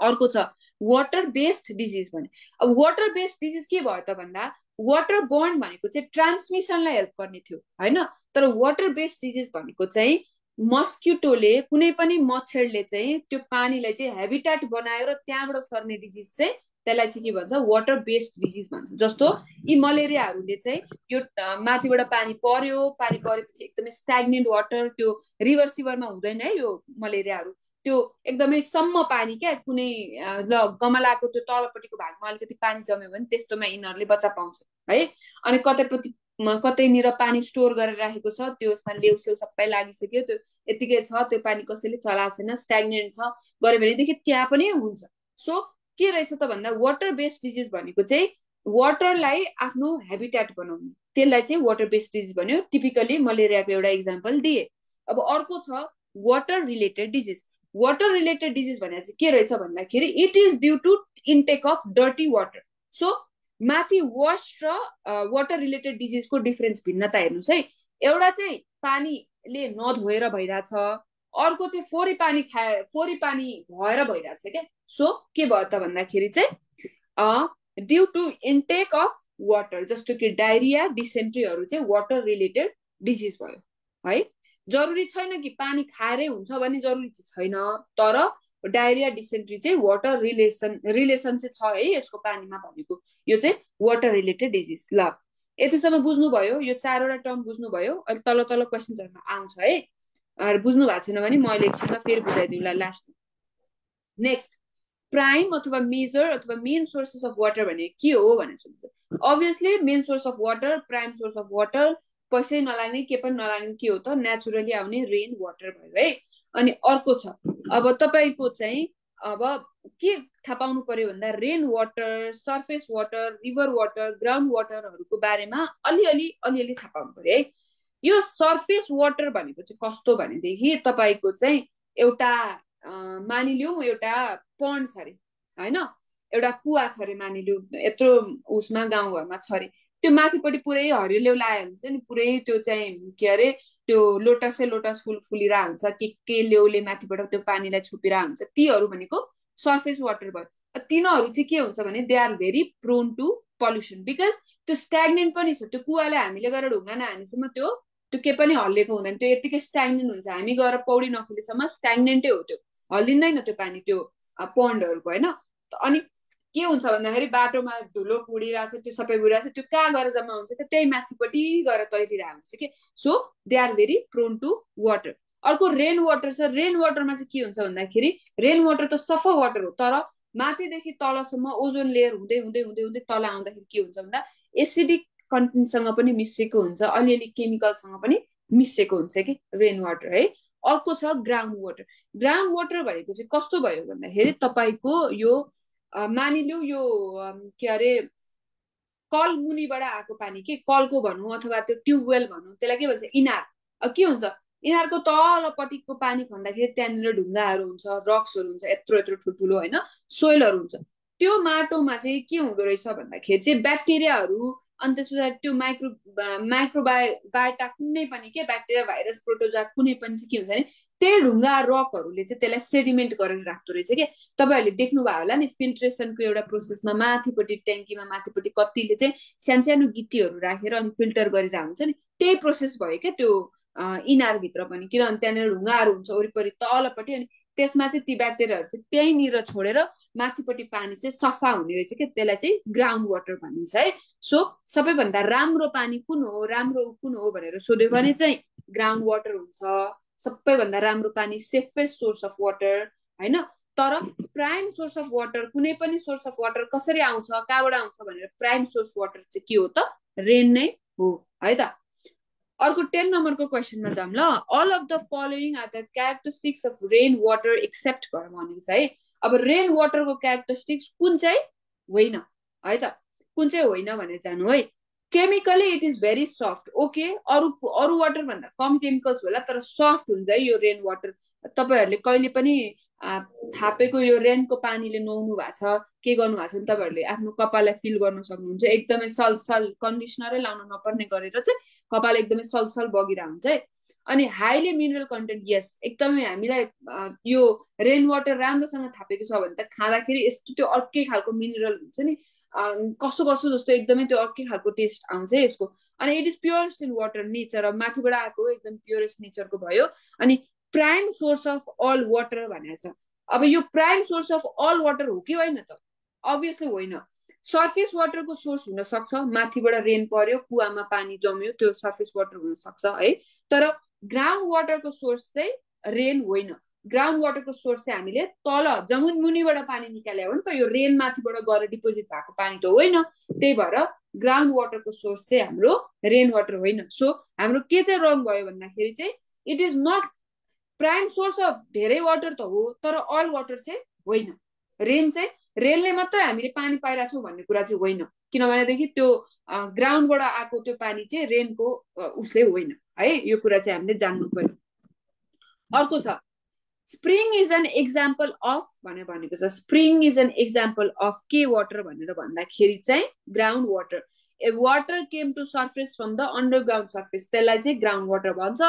अर्को छ वाटर बेस्ड डिजिज भने। अब वाटर बेस्ड डिजिज के भयो त भन्दा, वाटर बोर्न भनेको चाहिँ ट्रान्समिसनलाई हेल्प गर्ने थियो होइन। तर वाटर बेस्ड डिजिज भनेको चाहिँ मस्किटोले, कुनै पनि मच्छरले चाहिँ त्यो पानीलाई चाहिँ हेबिटेट बनाएर त्यहाँबाट सर्ने डिजिज चाहिँ त्यसलाई चाहिँ के भन्छ, वाटर बेस्ड डिजिज भन्छ। जस्तो यी मलेरियाहरूले चाहिँ यो माथिबाट पानी परेपछि एकदमै स्ट्याग्नेन्ट वाटर, त्यो रिभर सिभरमा हुँदैन है यो मलेरियाहरू। त्यो एकदमै सम्म पानी क्या, कुनै गमलाको त्यो तलपट्टिको भागमा अलिकति पानी जम्यो भने त्यस्तोमा यिनीहरूले बच्चा पाउँछ है। अनि कतैपट्टि कतैनिर पानी स्टोर गरेर राखेको छ, त्यसमा लेउसेउ सबै लागिसक्यो, त्यो यतिकै छ, त्यो पानी कसैले चलाएको छैन, स्ट्याग्नेन्ट छ गऱ्यो भनेदेखि त्यहाँ पनि हुन्छ। सो के रहेछ त भन्दा वाटर बेस्ड डिजिज भनेको चाहिँ वाटरलाई आफ्नो हेबिटेट बनाउने, त्यसलाई चाहिँ वाटर बेस्ड डिजिज भन्यो। टिपिकली मलेरियाको एउटा इक्जाम्पल दिए। अब अर्को छ water related disease. Water related disease भनेर चाहिँ के रहेछ भन्दाखेरि it is due to intake of dirty water. So माथि वास र वाटर रिलेटेड डिजिजको डिफरेन्स भिन्नता हेर्नुहोस् है। एउटा चाहिँ पानीले नधोएर भइरहेछ, अर्को चाहिँ फोहोरी पानी भएर भइरहेछ क्या। सो के भयो त भन्दाखेरि चाहिँ due to intake of water, जस्तो कि डायरिया, डिसेन्ट्रीहरू चाहिँ वाटर रिलेटेड डिजिज भयो है। जरुरी छैन कि पानी खाएरै हुन्छ भने जरुरी चाहिँ छैन, तर डायरिया डिसेन्ट्री चाहिँ वाटर रिलेसन चाहिँ छ है यसको पानीमा भनेको। यो चाहिँ वाटर रिलेटेड डिजिज। ल यतिसम्म बुझ्नुभयो, यो 4वटा टर्म बुझ्नुभयो। अहिले तल तल क्वेसन्सहरुमा आउँछ है, बुझ्नु भएको छैन भने म अहिले एकछिनमा फेरि बुझाइदिउँला लास्ट। नेक्स्ट, प्राइम अथवा मेजर अथवा मेन सोर्सेस अफ वाटर भने के हो भनेर सोध्छ। Obviously main source of water, prime source of water, पैसै नलाग्ने के पनि नलाग्ने के हो त नेचुरली आउने रेन वाटर भयो है। अनि अर्को छ अब तपाईको चाहिँ अब के थाहा पाउनु पर्यो भन्दा rain water, surface water, river water, ground वाटरहरूको बारेमा अलिअलि थाहा पाउनु पर्यो है। यो सर्फेस वाटर भनेको चाहिँ कस्तो भनेदेखि तपाईको चाहिँ एउटा मानिलिउँ एउटा पन्ड छ अरे होइन, एउटा कुवा छ अरे मानिलिउँ, यत्रो उसमा गाउँघरमा छ अरे। त्यो माथिपट्टि पुरै हरियो लायो भने चाहिँ नि पुरै त्यो चाहिँ के अरे त्यो लोटसै लोटस फुल फुलिरहेको हुन्छ, के लेउले माथिबाट त्यो पानीलाई छोपिरहेको हुन्छ, तीहरू भनेको सर्फेस वाटर भयो। तिनीहरू चाहिँ के हुन्छ भने they are very prone to pollution because त्यो स्ट्याग्नेन्ट पनि छ। त्यो कुवालाई हामीले गएर ढुङ्गा नहानेसम्म त्यो के पनि हल्लेको हुँदैन, त्यो यतिकै स्ट्याग्नेन्ट हुन्छ। हामी गएर पौडी नखेलेसम्म स्ट्याग्नेन्टै हो, त्यो हल्लिँदैन त्यो पानी, त्यो पन्डहरूको होइन। अनि के हुन्छ भन्दाखेरि बाटोमा धुलो उडिरहेछ, त्यो सबै उडिरहेछ, त्यो कहाँ गएर जम्मा हुन्छ त त्यही माथिपट्टि गएर तैरिरहेको हुन्छ कि। So they are very prone to water. अर्को रेन वाटर छ। रेन वाटरमा चाहिँ के हुन्छ भन्दाखेरि रेन वाटर त सफा वाटर हो, तर माथिदेखि तलसम्म ओजोन लेयर हुँदै हुँदै हुँदै हुँदै तल आउँदाखेरि के हुन्छ भन्दा एसिडिक कन्टेन्टसँग पनि मिसिएको हुन्छ, अलिअलि केमिकलसँग पनि मिसिएको हुन्छ कि रेन वाटर है। अर्को छ ग्राउन्ड वाटर। ग्राउन्ड वाटर भनेको चाहिँ कस्तो भयो भन्दाखेरि तपाईँको यो मानिलिउँ यो के अरे कल मुनिबाट आएको पानी के कलको भनौँ अथवा त्यो ट्युबवेल भनौँ, त्यसलाई के भन्छ इनार। के हुन्छ इनारको तलपट्टिको पानी खन्दाखेरि त्यहाँनिर ढुङ्गाहरू हुन्छ, रक्सहरू हुन्छ, यत्रो यत्रो ठुल्ठुलो होइन सोइलहरू हुन्छ। त्यो माटोमा चाहिँ के हुँदो रहेछ भन्दाखेरि चाहिँ ब्याक्टेरियाहरू, अनि त्यस पछाडि त्यो माइक्रोबायोटा कुनै पनि के ब्याक्टेरिया, भाइरस, प्रोटोजा कुनै पनि चाहिँ के हुन्छ भने त्यही ढुङ्गा रकहरूले चाहिँ त्यसलाई सेडिमेन्ट गरेर राख्दो रहेछ क्या। तपाईँहरूले देख्नुभयो होला नि फिल्ट्रेसनको एउटा प्रोसेसमा माथिपट्टि ट्याङ्कीमा माथिपट्टि कतिले चाहिँ सानो गिट्टीहरू राखेर अनि फिल्टर गरेर हुन्छ नि, त्यही प्रोसेस भयो क्या त्यो इनारभित्र पनि। किनभने त्यहाँनिर ढुङ्गाहरू हुन्छ वरिपरि तलपट्टि, अनि त्यसमा चाहिँ ती ब्याक्टेरियाहरू चाहिँ त्यहीँनिर छोडेर माथिपट्टि पानी चाहिँ सफा हुने रहेछ क्या, त्यसलाई चाहिँ ग्राउन्ड वाटर भनिन्छ है। सो सबैभन्दा राम्रो पानी कुन हो भनेर सोध्यो भने चाहिँ ग्राउन्ड वाटर हुन्छ। सबैभन्दा राम्रो पानी सेफेस्ट सोर्स अफ वाटर होइन। तर प्राइम सोर्स अफ वाटर, कुनै पनि सोर्स अफ वाटर कसरी आउँछ, कहाँबाट आउँछ भनेर प्राइम सोर्स वाटर चाहिँ के हो त रेन नै हो है त। अर्को 10 नम्बरको क्वेसनमा जाऊँ ल। All of the following are the characteristics of rain water except भनेको छ है। अब रेन वाटरको क्यारेक्टरिस्टिक्स कुन चाहिँ होइन है त, कुन चाहिँ होइन भनेर जानु है। Chemically it is very soft. Okay, अरू वाटर भन्दा कम केमिकल्स होला तर सफ्ट हुन्छ है यो रेन वाटर। तपाईँहरूले कहिले पनि थापेको यो रेनको पानीले नुहाउनु भएको छ, के गर्नु भएको छ भने तपाईँहरूले आफ्नो कपाललाई फिल गर्न सक्नुहुन्छ। एकदमै सलसल कन्डिसनरै लाउन नपर्ने गरेर चाहिँ कपाल एकदमै सलसल बगिरहेको हुन्छ है। अनि हाइली मिनरल कन्टेन्ट, यस एकदमै हामीलाई यो रेन वाटर राम्रोसँग थापेको छ भने त खाँदाखेरि यस्तो त्यो अर्कै खालको मिनरल हुन्छ नि, कस्तो कस्तो जस्तो एकदमै त्यो अर्कै खालको टेस्ट आउँछ है यसको। अनि it is purest in water nature, अब माथिबाट आएको एकदम प्योरेस्ट नेचरको भयो। अनि prime source of all water भनेको छ। अब यो prime source of all water हो कि होइन त, अभियसली होइन। सर्फेस वाटरको सोर्स हुन सक्छ, माथिबाट रेन पर्यो कुवामा पानी जम्यो त्यो सर्फेस वाटर हुन सक्छ है। तर ग्राउन्ड वाटरको सोर्स चाहिँ रेन होइन। ग्राउन्ड वाटरको सोर्स चाहिँ हामीले तल जमुन मुनिबाट पानी निकाल्यो हो नि त, यो रेन माथिबाट गएर डिपोजिट भएको पानी त होइन। त्यही भएर ग्राउन्ड वाटरको सोर्स चाहिँ हाम्रो रेन वाटर होइन। सो हाम्रो के चाहिँ रङ भयो भन्दाखेरि चाहिँ it is not prime source of धेरै वाटर त हो तर अल वाटर चाहिँ होइन। रेन चाहिँ रेनले मात्रै हामीले पानी पाइरहेको छौँ भन्ने कुरा चाहिँ होइन, किनभनेदेखि त्यो ग्राउन्डबाट आएको त्यो पानी चाहिँ रेनको उसले होइन है। यो कुरा चाहिँ हामीले जान्नु पर्यो। अर्को छ spring is an example of भनेको छ। Spring is an example of के वाटर भनेर भन्दाखेरि चाहिँ ground water. A water came to surface from the underground surface, त्यसलाई चाहिँ ग्राउन्ड वाटर भन्छ।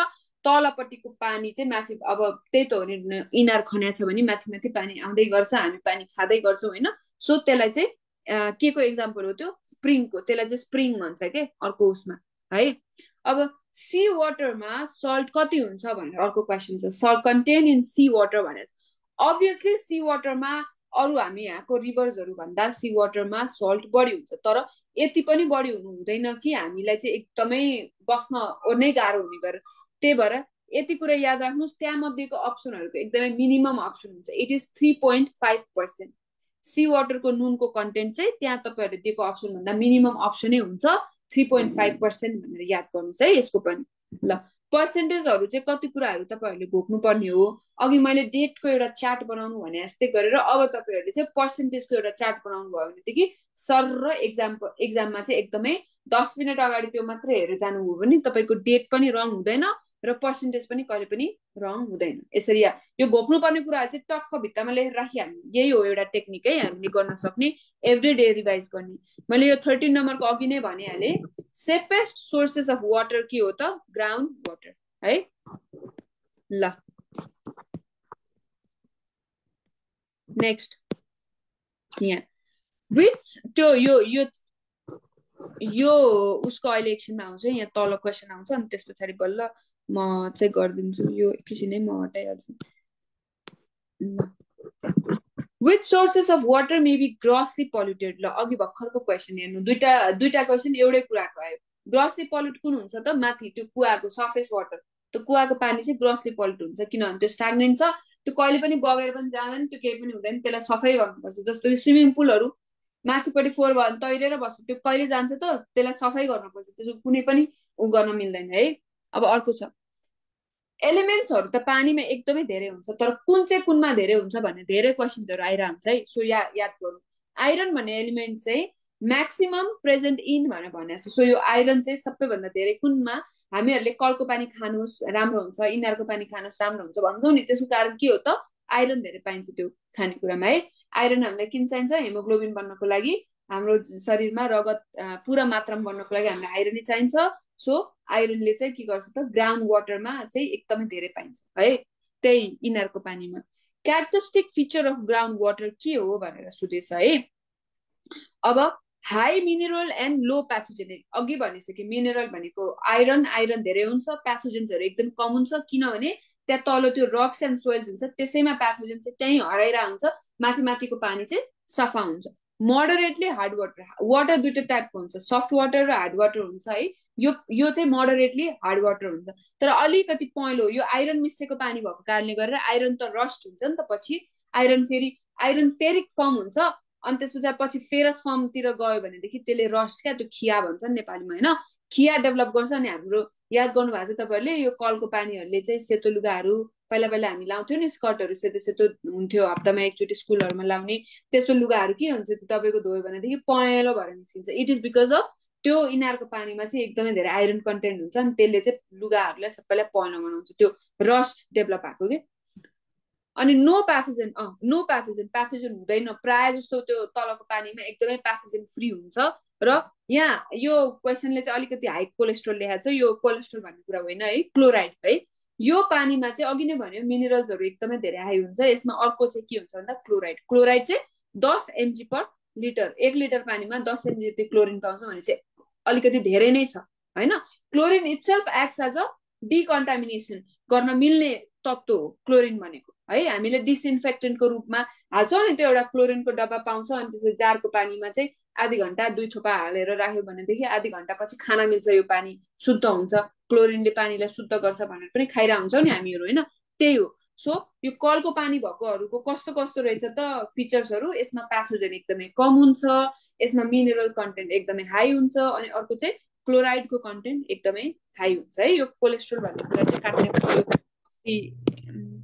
तलपट्टिको पानी चाहिँ माथि, अब त्यही त हो नि, इनार खन्या छ भने माथि माथि पानी आउँदै गर्छ, हामी पानी खाँदै गर्छौँ होइन। सो त्यसलाई चाहिँ के को एक्जाम्पल हो त्यो स्प्रिङको, त्यसलाई चाहिँ स्प्रिङ भन्छ के अर्को उसमा है। अब सी वाटरमा सल्ट कति हुन्छ भनेर अर्को क्वेसन छ। Salt contain in sea water भनेर अभियसली सी वाटरमा अरू हामी यहाँको रिभर्सहरू भन्दा सी वाटरमा सल्ट बढी हुन्छ, तर यति पनि बढी हुनु हुँदैन कि हामीलाई चाहिँ एकदमै बस्न नै गाह्रो हुने गरेर। त्यही भएर यति कुरा याद राख्नुहोस्, त्यहाँ मध्येको अप्सनहरूको एकदमै मिनिमम अप्सन हुन्छ, इट इज 3.5%। सी वाटरको नुनको कन्टेन्ट चाहिँ त्यहाँ तपाईँहरूले दिएको अप्सन भन्दा मिनिमम अप्सनै हुन्छ 3.5% भनेर याद गर्नुहोस् है यसको पनि। ल पर्सेन्टेजहरू चाहिँ कति कुराहरू तपाईँहरूले घोक्नुपर्ने हो। अघि मैले डेटको एउटा चार्ट बनाउनु भने जस्तै गरेर अब तपाईँहरूले चाहिँ पर्सेन्टेजको एउटा चार्ट बनाउनु भयो भनेदेखि सर र एक्जाममा चाहिँ एकदमै 10 मिनट अगाडि त्यो मात्रै हेरेर जानुभयो भने तपाईँको डेट पनि रङ हुँदैन र पर्सेन्टेज पनि कहिले पनि रङ हुँदैन। यसरी यो घोक्नुपर्ने कुराहरू चाहिँ टक्क भित्तामा लेखेर राखिहाल्नु, यही हो एउटा टेक्निक है हामीले गर्न सक्ने, एभ्री डे रिभाइज गर्ने। मैले यो 13 नम्बरको अघि नै भनिहालेँ, सेफेस्ट सोर्सेस अफ वाटर के हो त ग्राउन्ड वाटर है। ल नेक्स्ट यहाँ विच त्यो यो उसको अहिले एकछिनमा आउँछ, यहाँ तल क्वेसन आउँछ अनि त्यस पछाडि बल्ल म चाहिँ गरिदिन्छु, यो एकैछिनै म हटाइहाल्छु। Which sources of water may be grossly polluted. ल अघि भर्खरको क्वेसन हेर्नु, दुईटा क्वेसन एउटै कुराको आयो। ग्रसली पल्युट कुन हुन्छ त माथि त्यो कुवाको सर्फेस वाटर, त्यो कुवाको पानी चाहिँ ग्रसली पल्युट हुन्छ किनभने त्यो स्टाग्नेन्ट छ, त्यो कहिले पनि बगेर पनि जाँदैन, त्यो केही पनि हुँदैन, त्यसलाई सफाइ गर्नुपर्छ। जस्तो कि स्विमिङ पुलहरू माथिपट्टि फोहोर भयो भने तैरेर बस्छ, त्यो कहिले जान्छ त, त्यसलाई सफाइ गर्नुपर्छ, त्यसको कुनै पनि उ गर्न मिल्दैन है। अब अर्को छ एलिमेन्ट्सहरू त पानीमा एकदमै धेरै हुन्छ, तर कुन चाहिँ कुनमा धेरै हुन्छ भन्ने धेरै क्वेसन्सहरू आइरहन्छ हुन्छ है। सो याद गरौँ, आइरन भन्ने एलिमेन्ट चाहिँ म्याक्सिमम प्रेजेन्ट इन भनेर भनेको छ। सो यो आइरन चाहिँ सबैभन्दा धेरै कुनमा, हामीहरूले कलको पानी खानुहोस् राम्रो हुन्छ, इनारको पानी खानुहोस् राम्रो हुन्छ भन्छौँ नि, त्यसको कारण के हो त आइरन धेरै पाइन्छ त्यो खानेकुरामा है। आइरन हामीलाई किन चाहिन्छ, हेमोग्लोबिन बन्नको लागि, हाम्रो शरीरमा रगत पुरा मात्रामा बन्नको लागि हामीलाई आइरनै चाहिन्छ। सो आइरनले चाहिँ के गर्छ त ग्राउन्ड वाटरमा चाहिँ एकदमै धेरै पाइन्छ है, त्यही इनारको पानीमा। Characteristic feature of ground water के हो भनेर सोधेछ है। अब high mineral and low pathogenic, अघि भनिसकेँ मिनरल भनेको आइरन धेरै हुन्छ, प्याथोजेन्सहरू एकदम कम हुन्छ, किनभने त्यहाँ तल त्यो रक्स एन्ड सोइल्स हुन्छ, त्यसैमा प्याथोजेन चाहिँ त्यहीँ हराइरहेको हुन्छ, माथिको पानी चाहिँ सफा हुन्छ। मोडरेटली हार्ड वाटर दुईटा टाइपको हुन्छ, सफ्ट वाटर र हार्ड वाटर हुन्छ है। यो चाहिँ मोडरेटली हार्ड वाटर हुन्छ, तर अलिकति पहेँलो, यो आइरन मिसेको पानी भएको कारणले गरेर आइरन त रस्ट हुन्छ नि त, पछि आइरन फेरिक फर्म हुन्छ, अनि त्यसपछि पछि फेरस फर्मतिर गयो भनेदेखि त्यसले रस्ट क्या, त्यो खिया भन्छ नि नेपालीमा होइन, खिया डेभलप गर्छ। अनि हाम्रो याद गर्नु भएको छ तपाईँहरूले, यो कलको पानीहरूले चाहिँ सेतो लुगाहरू पहिला हामी लाउँथ्यो नि, स्कर्टहरू सेतो हुन्थ्यो, हप्तामा एकचोटि स्कुलहरूमा लाउने, त्यस्तो लुगाहरू के हुन्छ तपाईँको धोयो भनेदेखि पहेँलो भएर निस्किन्छ। इट इज बिकज अफ त्यो इनारको पानीमा चाहिँ एकदमै धेरै आइरन कन्टेन्ट हुन्छ, अनि त्यसले चाहिँ लुगाहरूलाई सबैलाई पहेँलो बनाउँछ, त्यो रस्ट डेभलप भएको कि। अनि नो प्याथोजेन हुँदैन प्रायः जस्तो, त्यो तलको पानीमा एकदमै प्याथोजेन फ्री हुन्छ। र यहाँ यो क्वेसनले चाहिँ अलिकति हाई कोलेस्ट्रोल लेखाएको छ, यो कोलेस्ट्रोल भन्ने कुरा होइन है, क्लोराइड है। यो पानीमा चाहिँ अघि नै भन्यो मिनरल्सहरू एकदमै धेरै हाई हुन्छ, यसमा अर्को चाहिँ के हुन्छ भन्दा क्लोराइड चाहिँ 10 mg पर लिटर, 1 लिटर पानीमा 10 mg जति क्लोरिन पाउँछ भने चाहिँ अलिकति धेरै नै छ होइन। Chlorine itself acts as a decontamination गर्न मिल्ने तत्त्व हो क्लोरिन भनेको है। हामीले डिसइन्फेक्टेन्टको रूपमा हाल्छौँ नि, त्यो एउटा क्लोरिनको डब्बा पाउँछ, अनि त्यसै जारको पानीमा चाहिँ आधी घन्टा 2 थोपा हालेर राख्यो भनेदेखि आधी घन्टा पछि खाना मिल्छ, यो पानी शुद्ध हुन्छ, क्लोरिनले पानीलाई शुद्ध गर्छ भनेर पनि खाइरह हुन्छौँ नि हामीहरू होइन, त्यही हो। सो यो कलको पानी भएकोहरूको कस्तो रहेछ त फिचर्सहरू, यसमा प्याथोजेन एकदमै कम हुन्छ, यसमा मिनरल कन्टेन्ट एकदमै हाई हुन्छ अनि अर्को चाहिँ क्लोराइडको कन्टेन्ट एकदमै हाई हुन्छ है। यो कोलेस्ट्रोल भन्ने कुरा चाहिँ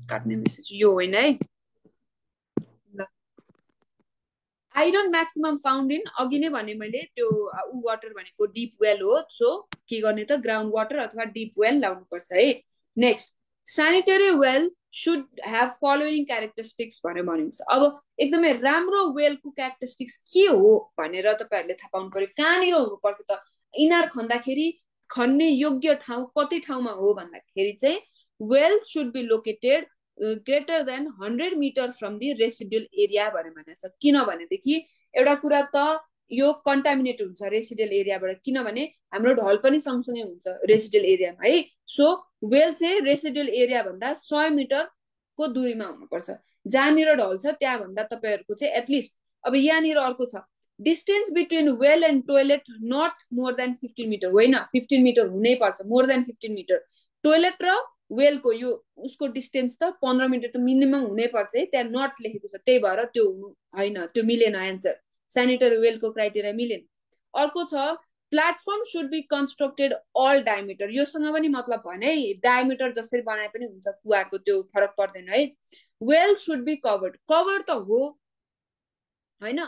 काट्ने मेसेज यो होइन है। ल आइरन म्याक्सिमम फाउन्ड इन अघि नै भने मैले त्यो वाटर भनेको डिप वेल हो, सो के गर्ने त ग्राउन्ड वाटर अथवा डिप वेल लाउनु पर्छ है। Next sanitary well should have following characteristics भनेर भनेको छ। अब एकदमै राम्रो वेलको क्यारेक्टरिस्टिक्स के हो भनेर तपाईँहरूले थाहा पाउनु पर्यो। कहाँनिर हुनुपर्छ त इनार खन्दाखेरि खन्ने योग्य ठाउँ कति ठाउँमा हो भन्दाखेरि चाहिँ well should be located greater than 100 metre from the residual area भनेर भनेको छ। किनभनेदेखि एउटा कुरा त यो कन्टामिनेट हुन्छ रेसिडुअल एरियाबाट, किनभने हाम्रो ढल पनि सँगसँगै हुन्छ रेसिडुअल एरियामा है। सो वेल चाहिँ रेसिडुअल एरिया भन्दा 100 मिटरको दूरीमा हुनुपर्छ। जहाँनिर ढल छ त्यहाँभन्दा तपाईँहरूको चाहिँ एटलिस्ट अब यहाँनिर अर्को छ distance between well and toilet not more than 15 metre, होइन 15 मिटर हुनै पर्छ, मोर देन 15 मिटर। टोइलेट र वेलको यो उसको डिस्टेन्स त 15 मिटर त मिनिमम हुनै पर्छ है, त्यहाँ नट लेखेको छ, त्यही भएर त्यो हुनु होइन, त्यो मिलेन एन्सर, स्यानिटरी वेलको क्राइटेरिया मिलेन। अर्को छ platform should be constructed all diameter, योसँग पनि मतलब भएन है, डायमिटर जसरी बनाए पनि हुन्छ कुवाको त्यो फरक पर्दैन है। Well should be covered, cover त हो होइन,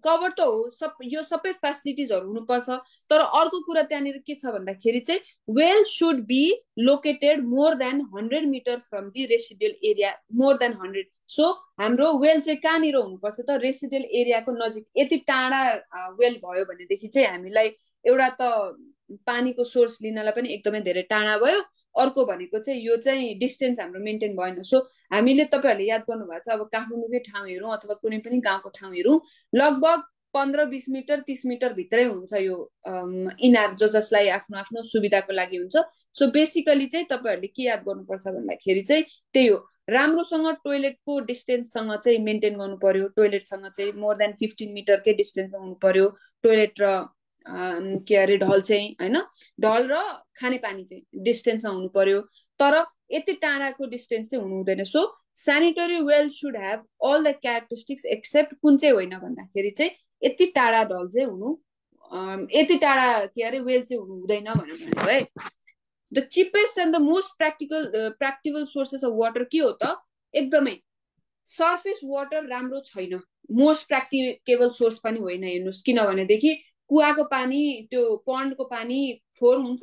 कभर त हो, यो सबै फेसिलिटिजहरू हुनुपर्छ। तर अर्को कुरा त्यहाँनिर के छ भन्दाखेरि चाहिँ well should be located more than 100 metre from the residual area, more than 100। So हाम्रो वेल चाहिँ कहाँनिर हुनुपर्छ त रेसिडुअल एरियाको नजिक। यति टाढा वेल भयो भनेदेखि चाहिँ हामीलाई एउटा त पानीको सोर्स लिनलाई पनि एकदमै धेरै टाढा भयो, अर्को भनेको चाहिँ यो चाहिँ डिस्टेन्स हाम्रो मेन्टेन भएन। सो हामीले तपाईँहरूले याद गर्नुभएको छ अब काठमाडौँकै ठाउँ हेरौँ अथवा कुनै पनि गाउँको ठाउँ हेरौँ, लगभग 15-20 मिटर 30 मिटर भित्रै हुन्छ यो इनार, जसलाई आफ्नो आफ्नो सुविधाको लागि हुन्छ। सो बेसिकली चाहिँ तपाईँहरूले के याद गर्नुपर्छ भन्दाखेरि चाहिँ त्यही हो, राम्रोसँग टोइलेटको डिस्टेन्ससँग चाहिँ मेन्टेन गर्नु पर्यो, टोइलेटसँग चाहिँ मोर देन 15 मिटरकै डिस्टेन्समा हुनु पर्यो टोइलेट र के अरे ढल चाहिँ होइन, ढल र खानेपानी चाहिँ डिस्टेन्समा हुनु पर्यो, तर यति टाढाको डिस्टेन्स चाहिँ हुनु हुँदैन। So sanitary well should have all the characteristics except कुन चाहिँ होइन भन्दाखेरि चाहिँ यति टाढा ढल चाहिँ हुनु, यति टाढा के अरे वेल चाहिँ हुनु हुँदैन भनेर भनेको है। The cheapest and the most practical sources of water के हो त, एकदमै सर्फेस वाटर राम्रो छैन, मोस्ट प्र्याक्टिकेबल सोर्स पनि होइन हेर्नुहोस्, किनभनेदेखि कुवाको पानी त्यो पन्डको पानी फोहोर हुन्छ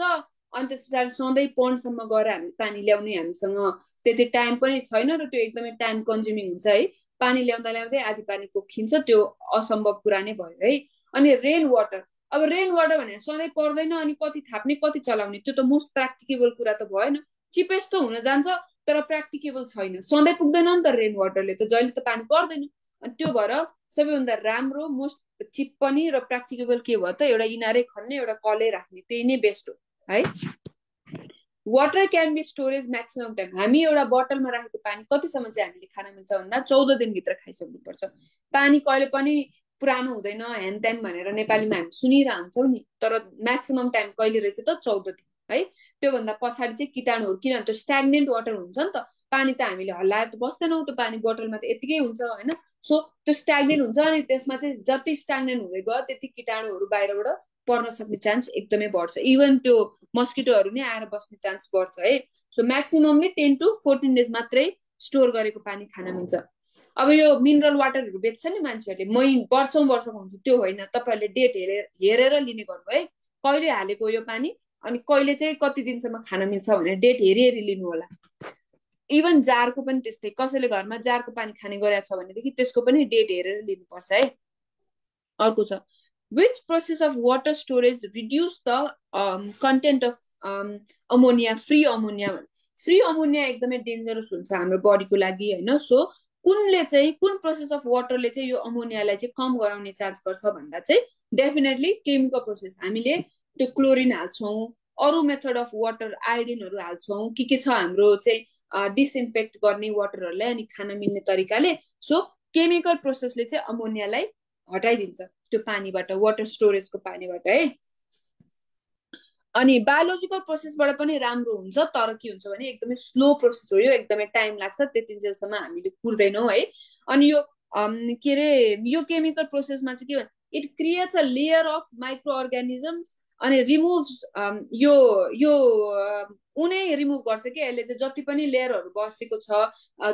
अनि त्यस पछाडि सधैँ पन्डसम्म गएर हामी पानी ल्याउने हामीसँग त्यति टाइम पनि छैन र त्यो एकदमै टाइम कन्ज्युमिङ हुन्छ है। पानी ल्याउँदा ल्याउँदै आधी पानी पोखिन्छ, त्यो असम्भव कुरा नै भयो है। अनि रेन वाटर, अब रेन वाटर भनेर सधैँ पर्दैन अनि कति थाप्ने कति चलाउने, त्यो त मोस्ट प्र्याक्टिकेबल कुरा त भएन। चिपेस्ट त हुन जान्छ तर प्र्याक्टिकेबल छैन, सधैँ पुग्दैन नि त रेन वाटरले, त जहिले त पानी पर्दैन। अनि त्यो भएर सबैभन्दा राम्रो मोस्ट चिप पनि र प्र्याक्टिकेबल के भयो त एउटा इनारै खन्ने एउटा कलै राख्ने, त्यही नै बेस्ट हो है। Water can be storage maximum time, हामी एउटा बोतलमा राखेको पानी कतिसम्म चाहिँ हामीले खान मिल्छ भन्दा 14 दिनभित्र खाइसक्नुपर्छ। पानी कहिले पनि पुरानो हुँदैन ह्यान त्यान भनेर नेपालीमा हामी सुनिरहन्छौँ नि, तर म्याक्सिमम टाइम कहिले रहेछ त 14 दिन है। त्योभन्दा पछाडि चाहिँ किटाणुहरू, किनभने त्यो स्ट्याग्नेन्ट वाटर हुन्छ नि त, पानी त हामीले हल्लाएर त बस्दैनौँ, त्यो पानी बोतलमा त यतिकै हुन्छ होइन। सो त्यो स्ट्याग्नेन्ट हुन्छ अनि त्यसमा चाहिँ जति स्ट्याग्नेन्ट हुँदै गयो त्यति किटाणुहरू बाहिरबाट पर्न सक्ने चान्स एकदमै बढ्छ, इभन त्यो मस्किटोहरू नै आएर बस्ने चान्स बढ्छ है। सो म्याक्सिमम नै 10 to 14 डेज मात्रै स्टोर गरेको पानी खान मिल्छ। अब यो मिनरल वाटरहरू बेच्छ नि मान्छेहरूले, वर्षौँ वर्षको हुन्छ, त्यो होइन, तपाईँहरूले डेट हेरेर लिने गर्नु है, कहिले हालेको यो पानी अनि कहिले चाहिँ कति दिनसम्म खान मिल्छ भनेर डेट हेरी हेरी लिनु होला। इभन जारको पनि त्यस्तै, कसैले घरमा जारको पानी खाने गरेको छ भनेदेखि त्यसको पनि डेट हेरेर लिनुपर्छ है। अर्को छ which process of water storage reduce the content of ammonia, free ammonia। Free ammonia एकदमै डेन्जरस हुन्छ हाम्रो बडीको लागि होइन। सो कुनले चाहिँ कुन प्रोसेस अफ वाटरले चाहिँ यो अमोनियालाई चाहिँ कम गराउने चान्स गर्छ भन्दा चाहिँ डेफिनेटली केमिकल प्रोसेस, हामीले त्यो क्लोरिन हाल्छौँ, अरू मेथड अफ वाटर आयोडिनहरू हाल्छौँ, के छ हाम्रो चाहिँ डिसइन्फेक्ट गर्ने वाटरहरूलाई अनि खान मिल्ने तरिकाले। सो केमिकल प्रोसेसले चाहिँ अमोनियालाई हटाइदिन्छ त्यो पानीबाट, वाटर स्टोरेजको पानीबाट है। अनि बायोलोजिकल प्रोसेसबाट पनि राम्रो हुन्छ, तर के हुन्छ भने एकदमै स्लो प्रोसेस हो यो, एकदमै टाइम लाग्छ, त्यतिन्जेलसम्म हामीले कुर्दैनौँ है। अनि यो के अरे यो केमिकल प्रोसेसमा चाहिँ के भन्छ, it creates a layer of micro organisms अनि रिमुभ्स यो यो उनै रिमुभ गर्छ कि यसले चाहिँ जति पनि लेयरहरू बसेको छ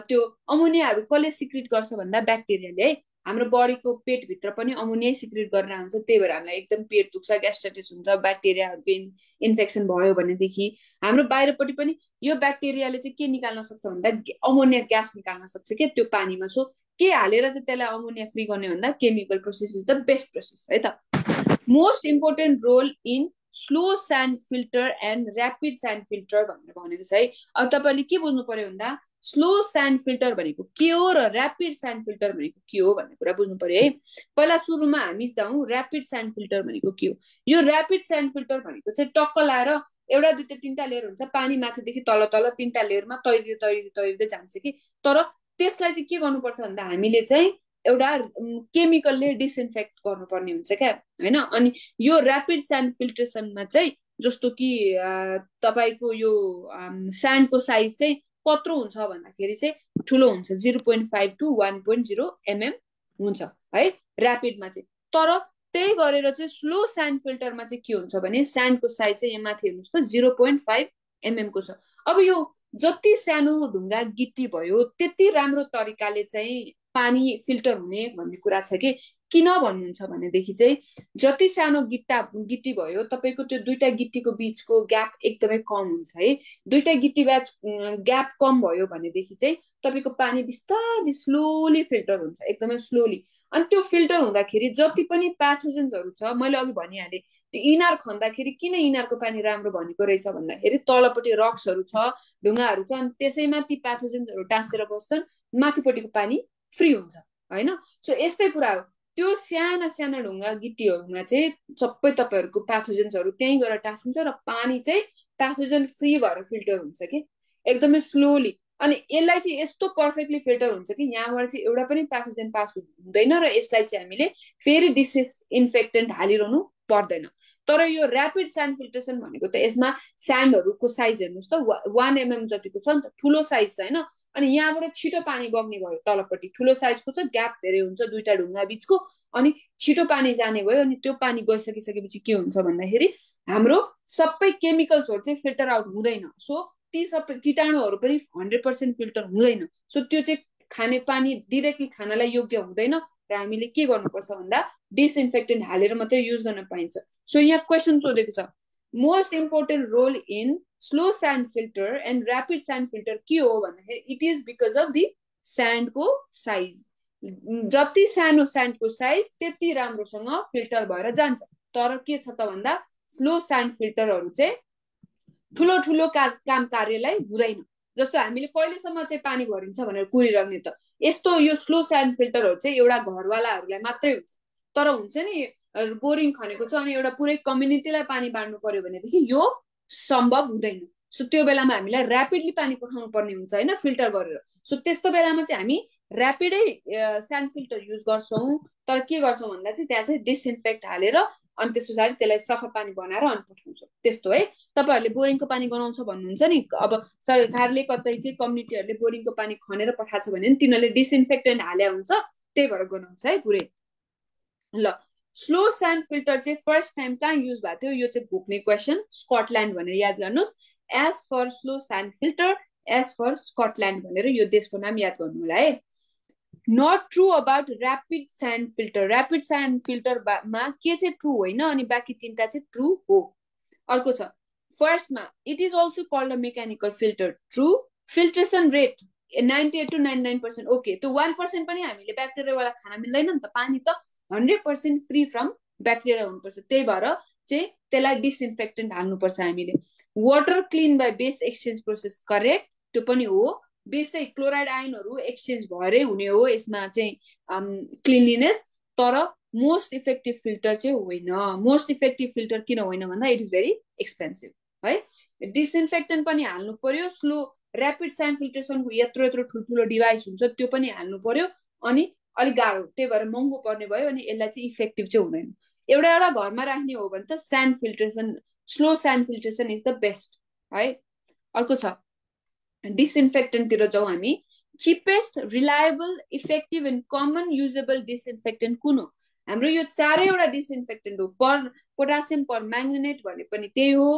त्यो अमोनियाहरू कसले सिक्रिट गर्छ भन्दा ब्याक्टेरियाले है हाम्रो बडीको पेटभित्र पनि अमोनिया सिक्रिट गरेर हुन्छ त्यही भएर हामीलाई एकदम पेट दुख्छ ग्यास्ट्राइटिस हुन्छ ब्याक्टेरियाहरूको इन्फेक्सन भयो भनेदेखि हाम्रो बाहिरपट्टि पनि यो ब्याक्टेरियाले चाहिँ के निकाल्न सक्छ भन्दा अमोनिया ग्यास निकाल्न सक्छ के त्यो पानीमा सो के हालेर चाहिँ त्यसलाई अमोनिया फ्री गर्ने भन्दा chemical process is the best process है त most important role in slow sand filter and rapid sand filter भनेर भनेको छ है अब तपाईँले के बुझ्नु पर्यो भन्दा स्लो स्यान्ड फिल्टर भनेको के हो र ऱ्यापिड स्यान्ड फिल्टर भनेको के हो भन्ने कुरा बुझ्नु पर्यो है पहिला सुरुमा हामी जाउँ ऱ्यापिड स्यान्ड फिल्टर भनेको के हो यो ऱ्यापिड स्यान्ड फिल्टर भनेको चाहिँ टक्क लाएर एउटा दुईटा तिनवटा लेयर हुन्छ पानी माथिदेखि तल तल तिनवटा लेयरमा तैरिँदै जान्छ कि तर त्यसलाई चाहिँ के गर्नुपर्छ भन्दा हामीले चाहिँ एउटा केमिकलले डिसइन्फेक्ट गर्नुपर्ने हुन्छ क्या होइन अनि यो ऱ्यापिड स्यान्ड फिल्ट्रेसनमा चाहिँ जस्तो कि तपाईँको यो स्यान्डको साइज चाहिँ कत्रो हुन्छ भन्दाखेरि चाहिँ ठुलो हुन्छ 0.5 to 1.0 mm हुन्छ है ऱ्यापिडमा चाहिँ तर त्यही गरेर चाहिँ स्लो स्यान्ड फिल्टरमा चाहिँ के हुन्छ भने स्यान्डको साइज चाहिँ यहाँ माथि हेर्नुहोस् त 0.5 mm को छ अब यो जति सानो ढुङ्गा गिट्टी भयो त्यति राम्रो तरिकाले चाहिँ पानी फिल्टर हुने भन्ने कुरा छ कि किन भन्नुहुन्छ भनेदेखि चाहिँ जति सानो गिट्टी भयो तपाईँको त्यो दुईटा गिट्टीको बिचको ग्याप एकदमै कम हुन्छ है दुईटा गिट्टी ग्याप कम भयो भनेदेखि चाहिँ तपाईँको पानी बिस्तारै स्लोली फिल्टर हुन्छ एकदमै स्लोली अनि त्यो फिल्टर हुँदाखेरि जति पनि प्याथोजेन्सहरू छ मैले अघि भनिहालेँ त्यो इनार खन्दाखेरि किन इनारको पानी राम्रो भनेको रहेछ भन्दाखेरि तलपट्टि रक्सहरू छ ढुङ्गाहरू छ अनि त्यसैमा ती प्याथोजेन्सहरू टाँसेर बस्छन् माथिपट्टिको पानी फ्री हुन्छ होइन सो यस्तै कुरा हो त्यो साना साना ढुङ्गा गिट्टीहरूमा चाहिँ सबै तपाईँहरूको प्याथोजेन्सहरू त्यहीँ गएर टाँसिन्छ र पानी चाहिँ प्याथोजेन फ्री भएर फिल्टर हुन्छ कि एकदमै स्लोली अनि यसलाई चाहिँ यस्तो पर्फेक्टली फिल्टर हुन्छ कि यहाँबाट चाहिँ एउटा पनि प्याथोजेन पास हुँदैन र यसलाई चाहिँ हामीले फेरि डिसइन्फेक्टेन्ट हालिरहनु पर्दैन तर यो ऱ्यापिड स्यान्ड फिल्ट्रेसन भनेको त यसमा स्यान्डहरूको साइज हेर्नुहोस् त 1 mm जतिको छ नि त ठुलो साइज छ होइन अनि यहाँबाट छिटो पानी बग्ने भयो तलपट्टि ठुलो साइजको छ ग्याप धेरै हुन्छ दुईटा ढुङ्गा बिचको अनि छिटो पानी जाने भयो अनि त्यो पानी गइसकिसकेपछि के हुन्छ भन्दाखेरि हाम्रो सबै केमिकल्सहरू चाहिँ फिल्टर आउट हुँदैन सो ती सबै कीटाणुहरू पनि 100% फिल्टर हुँदैन सो त्यो चाहिँ खाने पानी डिरेक्टली खानलाई योग्य हुँदैन र हामीले के गर्नुपर्छ भन्दा डिसइन्फेक्टेन्ट हालेर मात्रै युज गर्न पाइन्छ सो यहाँ क्वेसन सोधेको छ most important role in slow sand filter and rapid sand filter के हो भन्दाखेरि it is because of the स्यान्डको साइज जति सानो स्यान्डको साइज त्यति राम्रोसँग फिल्टर भएर जान्छ तर के छ त भन्दा स्लो स्यान्ड फिल्टरहरू चाहिँ ठुलो ठुलो काम कार्यलाई हुँदैन जस्तो हामीले कहिलेसम्म चाहिँ पानी भरिन्छ भनेर कुरिराख्ने त यस्तो यो स्लो स्यान्ड फिल्टरहरू चाहिँ एउटा घरवालाहरूलाई मात्रै हुन्छ तर हुन्छ नि बोरिङ खनेको छ अनि एउटा पुरै कम्युनिटीलाई पानी बाँड्नु पर्यो भनेदेखि यो सम्भव हुँदैन सो त्यो बेलामा हामीलाई ऱ्यापिडली पानी पठाउनु पर्ने हुन्छ होइन फिल्टर गरेर सो त्यस्तो बेलामा चाहिँ हामी ऱ्यापिडै स्यान्ड फिल्टर युज गर्छौँ तर के गर्छौँ भन्दा चाहिँ त्यहाँ चाहिँ डिसइन्फेक्ट हालेर अनि त्यस पछाडि त्यसलाई सफा पानी बनाएर अनि पठाउँछौँ त्यस्तो है तपाईँहरूले बोरिङको पानी गनाउँछ भन्नुहुन्छ नि अब सरकारले कतै चाहिँ कम्युनिटीहरूले बोरिङको पानी खनेर पठाएको छ भने तिनीहरूले डिसइन्फेक्टेन्ट हाले हुन्छ त्यही भएर गनाउँछ है पुरै ल स्लो स्यान्ड फिल्टर चाहिँ फर्स्ट टाइम कहाँ युज भएको थियो यो चाहिँ घोक्ने क्वेसन स्कटल्यान्ड भनेर याद गर्नुहोस् as for slow sand filter as for Scotland भनेर यो देशको नाम याद गर्नु होला है not true about rapid sand फिल्टरमा के चाहिँ ट्रु होइन अनि बाँकी तिनवटा चाहिँ ट्रु हो अर्को छ फर्स्टमा it is also called a mechanical filter true filtration rate 98 to 99% okay त्यो 1% पनि हामीले ब्याक्टेरियावाला खान मिल्दैन नि त पानी त 100% फ्री फ्रम ब्याक्टेरिया हुनुपर्छ त्यही भएर चाहिँ त्यसलाई डिसइन्फेक्टेन्ट हाल्नुपर्छ हामीले water clean by base exchange process correct त्यो पनि हो बेसै क्लोराइड आयनहरू एक्सचेन्ज भएरै हुने हो यसमा चाहिँ क्लिनलीनेस तर मोस्ट इफेक्टिभ फिल्टर चाहिँ होइन मोस्ट इफेक्टिभ फिल्टर किन होइन भन्दा इट इज भेरी एक्सपेन्सिभ है डिसइन्फेक्टेन्ट पनि हाल्नु पर्यो स्लो ऱ्यापिड स्यान्ड फिल्ट्रेसनको यत्रो यत्रो ठुल्ठुलो डिभाइस हुन्छ त्यो पनि हाल्नु पर्यो अनि अलिक गाह्रो त्यही भएर महँगो पर्ने भयो अनि यसलाई चाहिँ इफेक्टिभ चाहिँ हुँदैन एउटा घरमा राख्ने हो भने त sand filtration slow sand filtration is the best है अर्को छ डिसइन्फेक्टेन्टतिर जाउँ हामी cheapest reliable effective and common usable disinfectant कुन हो हाम्रो यो चारैवटा डिसइन्फेक्टेन्ट हो। पोटासियम परम्याङ्गनेट भने पनि त्यही हो,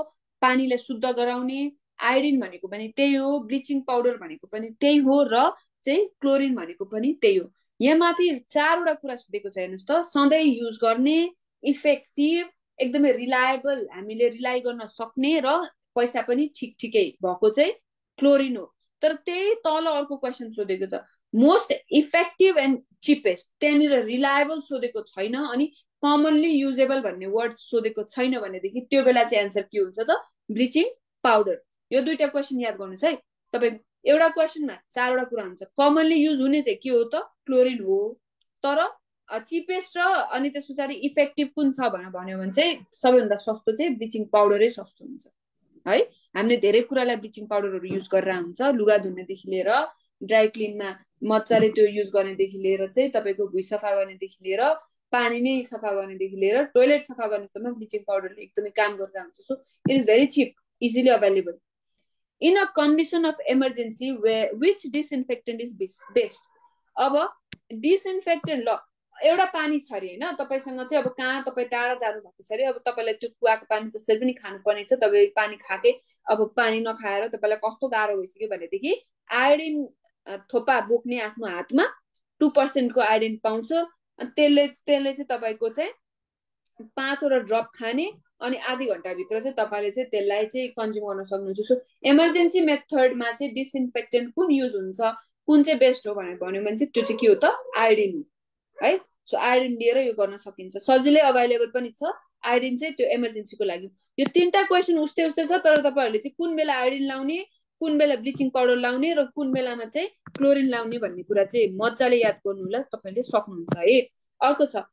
पानीलाई शुद्ध गराउने। आयोडिन भनेको पनि त्यही हो, ब्लिचिङ पाउडर भनेको पनि त्यही हो, र चाहिँ क्लोरिन भनेको पनि त्यही हो। यहाँ माथि चारवटा कुरा सोधेको छ हेर्नुहोस् त। सधैँ युज गर्ने, इफेक्टिभ, एकदमै रिलायबल, हामीले रिलाइ गर्न सक्ने र पैसा पनि ठिक ठिकै भएको चाहिँ क्लोरिन हो। तर त्यही तल अर्को क्वेसन सोधेको छ, मोस्ट इफेक्टिभ एन्ड चिपेस्ट, त्यहाँनिर रिलायबल सोधेको छैन अनि कमनली युजेबल भन्ने वर्ड सोधेको छैन भनेदेखि त्यो बेला चाहिँ एन्सर के हुन्छ त? Bleaching powder. यो दुईटा क्वेसन याद गर्नुहोस् है। तपाईँ एउटा क्वेसनमा चारवटा कुरा हुन्छ, कमनली युज हुने चाहिँ के हो त? क्लोरिन हो। तर चिपेस्ट र अनि त्यस पछाडि इफेक्टिभ कुन छ भनेर भन्यो भने चाहिँ सबैभन्दा सस्तो चाहिँ ब्लिचिङ पाउडरै सस्तो हुन्छ है। हामीले धेरै कुरालाई ब्लिचिङ पाउडरहरू युज गरेर हुन्छ, लुगा धुनेदेखि लिएर ड्राई क्लिनमा मजाले त्यो युज गर्नेदेखि लिएर चाहिँ तपाईँको भुइँ सफा गर्नेदेखि लिएर पानी नै सफा गर्नेदेखि लिएर टोइलेट सफा गर्नेसम्म ब्लिचिङ पाउडरले एकदमै काम गरेर हुन्छ। So it is very cheap, easily available. In a condition of emergency which disinfectant is best? अब डिसइन्फेक्टेन्ट, ल एउटा पानी छ अरे होइन, तपाईँसँग चाहिँ अब कहाँ तपाईँ टाढा जानु भएको छ अरे, अब तपाईँलाई त्यो कुवाको पानी जसरी पनि खानुपर्ने छ, तपाईँ पानी खाएकै अब पानी नखाएर तपाईँलाई कस्तो गाह्रो भइसक्यो भनेदेखि आयोडिन थोपा बोक्ने आफ्नो हातमा 2% को आयोडिन पाउँछ। त्यसले चाहिँ तपाईँको चाहिँ 5वटा ड्रप खाने अनि आधी घन्टाभित्र चाहिँ तपाईँले चाहिँ त्यसलाई चाहिँ कन्ज्युम गर्न सक्नुहुन्छ। सो इमर्जेन्सी मेथडमा चाहिँ डिसइन्फेक्टेन्ट कुन युज हुन्छ, कुन चाहिँ बेस्ट हो भनेर भन्यो भने चाहिँ त्यो चाहिँ के हो त? आयोडिन हो है। सो आयोडिन लिएर यो गर्न सकिन्छ, सजिलै अभाइलेबल पनि छ आयोडिन चाहिँ त्यो इमर्जेन्सीको लागि। यो तीनटा क्वेसन उस्तै उस्तै छ, तर तपाईँहरूले चाहिँ कुन बेला आयोडिन लाउने, कुन बेला ब्लिचिङ पाउडर लाउने र कुन बेलामा चाहिँ क्लोरिन लाउने भन्ने कुरा चाहिँ मजाले याद गर्नु होला, तपाईँले सक्नुहुन्छ है। अर्को छ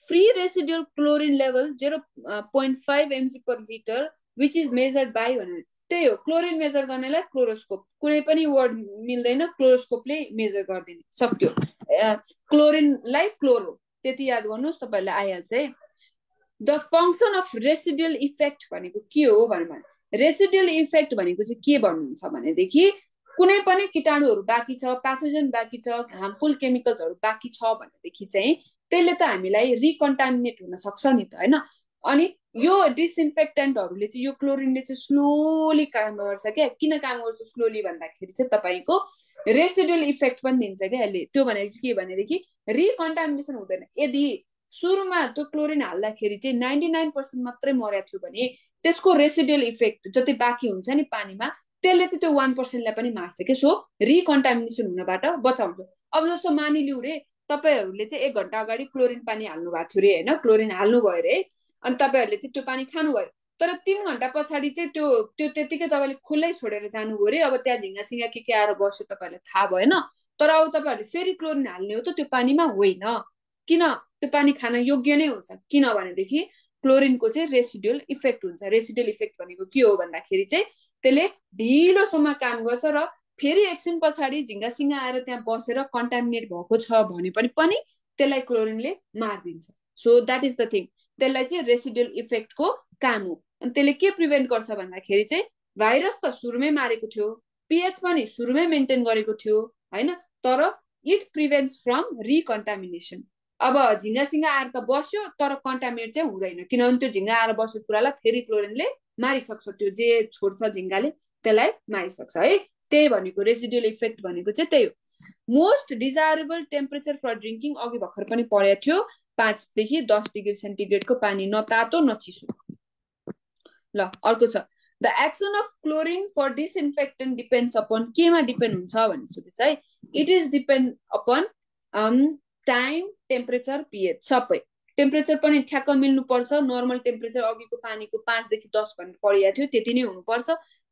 free residual chlorine level 0.5 mg/L which is measured by भनेर, त्यही हो क्लोरिन मेजर गर्नेलाई क्लोरोस्कोप, कुनै पनि वर्ड मिल्दैन, क्लोरोस्कोपले मेजर गरिदिने, सक्यो। क्लोरिनलाई क्लोरो, त्यति याद गर्नुहोस्, तपाईँहरूलाई आइहाल्छ है। The function of residual effect भनेको के हो भने, रेसिडुअल इफेक्ट भनेको चाहिँ के भन्नुहुन्छ भनेदेखि कुनै पनि कीटाणुहरू बाँकी छ, प्याथोजन बाँकी छ, हार्मफुल केमिकल्सहरू बाँकी छ भनेदेखि चाहिँ त्यसले त हामीलाई रिकन्टामिनेट हुन सक्छ नि त होइन। अनि यो डिसइन्फेक्टेन्टहरूले चाहिँ यो क्लोरिनले चाहिँ स्लोली काम गर्छ क्या। किन काम गर्छ स्लोली भन्दाखेरि चाहिँ तपाईँको रेसिडुअल इफेक्ट पनि दिन्छ क्या यसले। त्यो भनेको चाहिँ के भनेदेखि रिकन्टामिनेसन हुँदैन। यदि सुरुमा त्यो क्लोरिन हाल्दाखेरि चाहिँ 99% मात्रै मरेको थियो भने त्यसको रेसिडुअल इफेक्ट जति बाँकी हुन्छ नि पानीमा, त्यसले चाहिँ त्यो 1%लाई पनि मार्छ क्या। सो रिकन्टामिनेसन हुनबाट बचाउँछ। अब जस्तो मानिलिउँ रे तपाईँहरूले चाहिँ 1 घन्टा अगाडि क्लोरिन पानी हाल्नु भएको थियो रे होइन, क्लोरिन हाल्नुभयो रे, अनि तपाईँहरूले चाहिँ त्यो पानी खानुभयो, तर 3 घन्टा पछाडि चाहिँ त्यो त्यतिकै तपाईँले खुल्लै छोडेर जानुभयो रे। अब त्यहाँ झिङ्गा सिङ्गा के आएर बस्यो तपाईँलाई थाहा भएन, तर अब तपाईँहरूले फेरि क्लोरिन हाल्ने हो त त्यो पानीमा? होइन। किन? त्यो पानी खान योग्य नै हुन्छ, किनभनेदेखि क्लोरिनको चाहिँ रेसिडुअल इफेक्ट हुन्छ। रेसिडुअल इफेक्ट भनेको के हो भन्दाखेरि चाहिँ त्यसले ढिलोसम्म काम गर्छ र फेरि एकछिन पछाडि झिङ्गा सिङ्गा आएर त्यहाँ बसेर कन्टामिनेट भएको छ भने पनि त्यसलाई क्लोरिनले मारिदिन्छ। So that is the thing, त्यसलाई चाहिँ रेसिडुअल इफेक्टको काम हो। अनि त्यसले के प्रिभेन्ट गर्छ भन्दाखेरि चाहिँ भाइरस त सुरुमै मारेको थियो, पिएच पनि सुरुमै मेन्टेन गरेको थियो होइन, तर इट प्रिभेन्ट्स फ्रम रिकन्टामिनेसन। अब झिङ्गा सिङ्गा आएर त बस्यो तर कन्टामिनेट चाहिँ हुँदैन, किनभने त्यो झिङ्गा आएर बसेको कुरालाई फेरि क्लोरिनले मारिसक्छ, त्यो जे छोड्छ झिङ्गाले त्यसलाई मारिसक्छ है। त्यही भनेको रेसिडुअल इफेक्ट भनेको चाहिँ त्यही हो। Most desirable temperature for drinking, अघि भर्खर पनि पढेको थियो, 5 देखि 10 डिग्री सेन्टिग्रेडको पानी, न तातो न चिसो। ल अर्को छ the action of chlorine for disinfectant depends upon, केमा डिपेन्ड हुन्छ भन्ने सोधेछ है। It is depend upon time, temperature, pH, सबै। टेम्परेचर पनि ठ्याक्क मिल्नुपर्छ, नर्मल टेम्परेचर अघिको पानीको 5 देखि 10 भनेर पढिएको थियो त्यति नै हुनुपर्छ।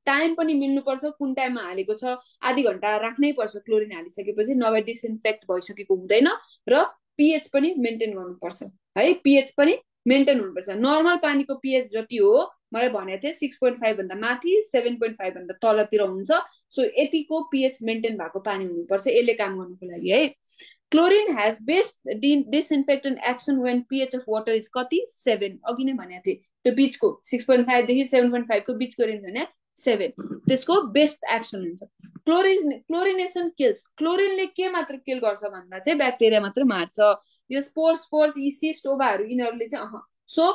टाइम पनि मिल्नुपर्छ, कुन टाइममा हालेको छ, आधी घन्टा राख्नै पर्छ क्लोरिन हालिसकेपछि, नभए डिसइन्फेक्ट भइसकेको हुँदैन। र पिएच पनि मेन्टेन गर्नुपर्छ है, पिएच पनि मेन्टेन हुनुपर्छ। नर्मल पानीको पिएच जति हो मैले भनेको थिएँ 6.5 भन्दा माथि 7.5 भन्दा तलतिर हुन्छ। सो यतिको पिएच मेन्टेन भएको पानी हुनुपर्छ यसले काम गर्नुको लागि है। Chlorine has best disinfectant action when pH of water is कति 7, अघि नै भनेको थिएँ त्यो बिचको 6.5 देखि 7.5 को बिच गरिन्छ भने 7, त्यसको बेस्ट एक्सन हुन्छ। क्लोरिनेसन किल्स, क्लोरिनले के मात्र किल गर्छ भन्दा चाहिँ ब्याक्टेरिया मात्र मार्छ। यो स्पोर्स यी सिस्ट ओभाहरू यिनीहरूले चाहिँ सो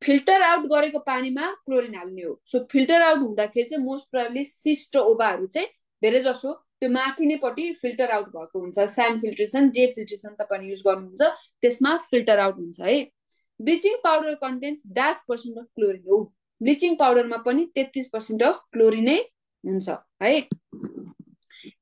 फिल्टर आउट गरेको पानीमा क्लोरिन हाल्ने हो। सो फिल्टर आउट हुँदाखेरि चाहिँ मोस्ट प्रोबेबली सिस्ट र ओभाहरू चाहिँ धेरै जसो त्यो माथि नैपट्टि फिल्टर आउट भएको हुन्छ। स्यान्ड फिल्ट्रेसन जे फिल्ट्रेसन तपाईँले युज गर्नुहुन्छ त्यसमा फिल्टर आउट हुन्छ है। Bleaching powder contains -% of chlorine हो। ब्लिचिङ पाउडरमा पनि 33% अफ क्लोरिनै हुन्छ है।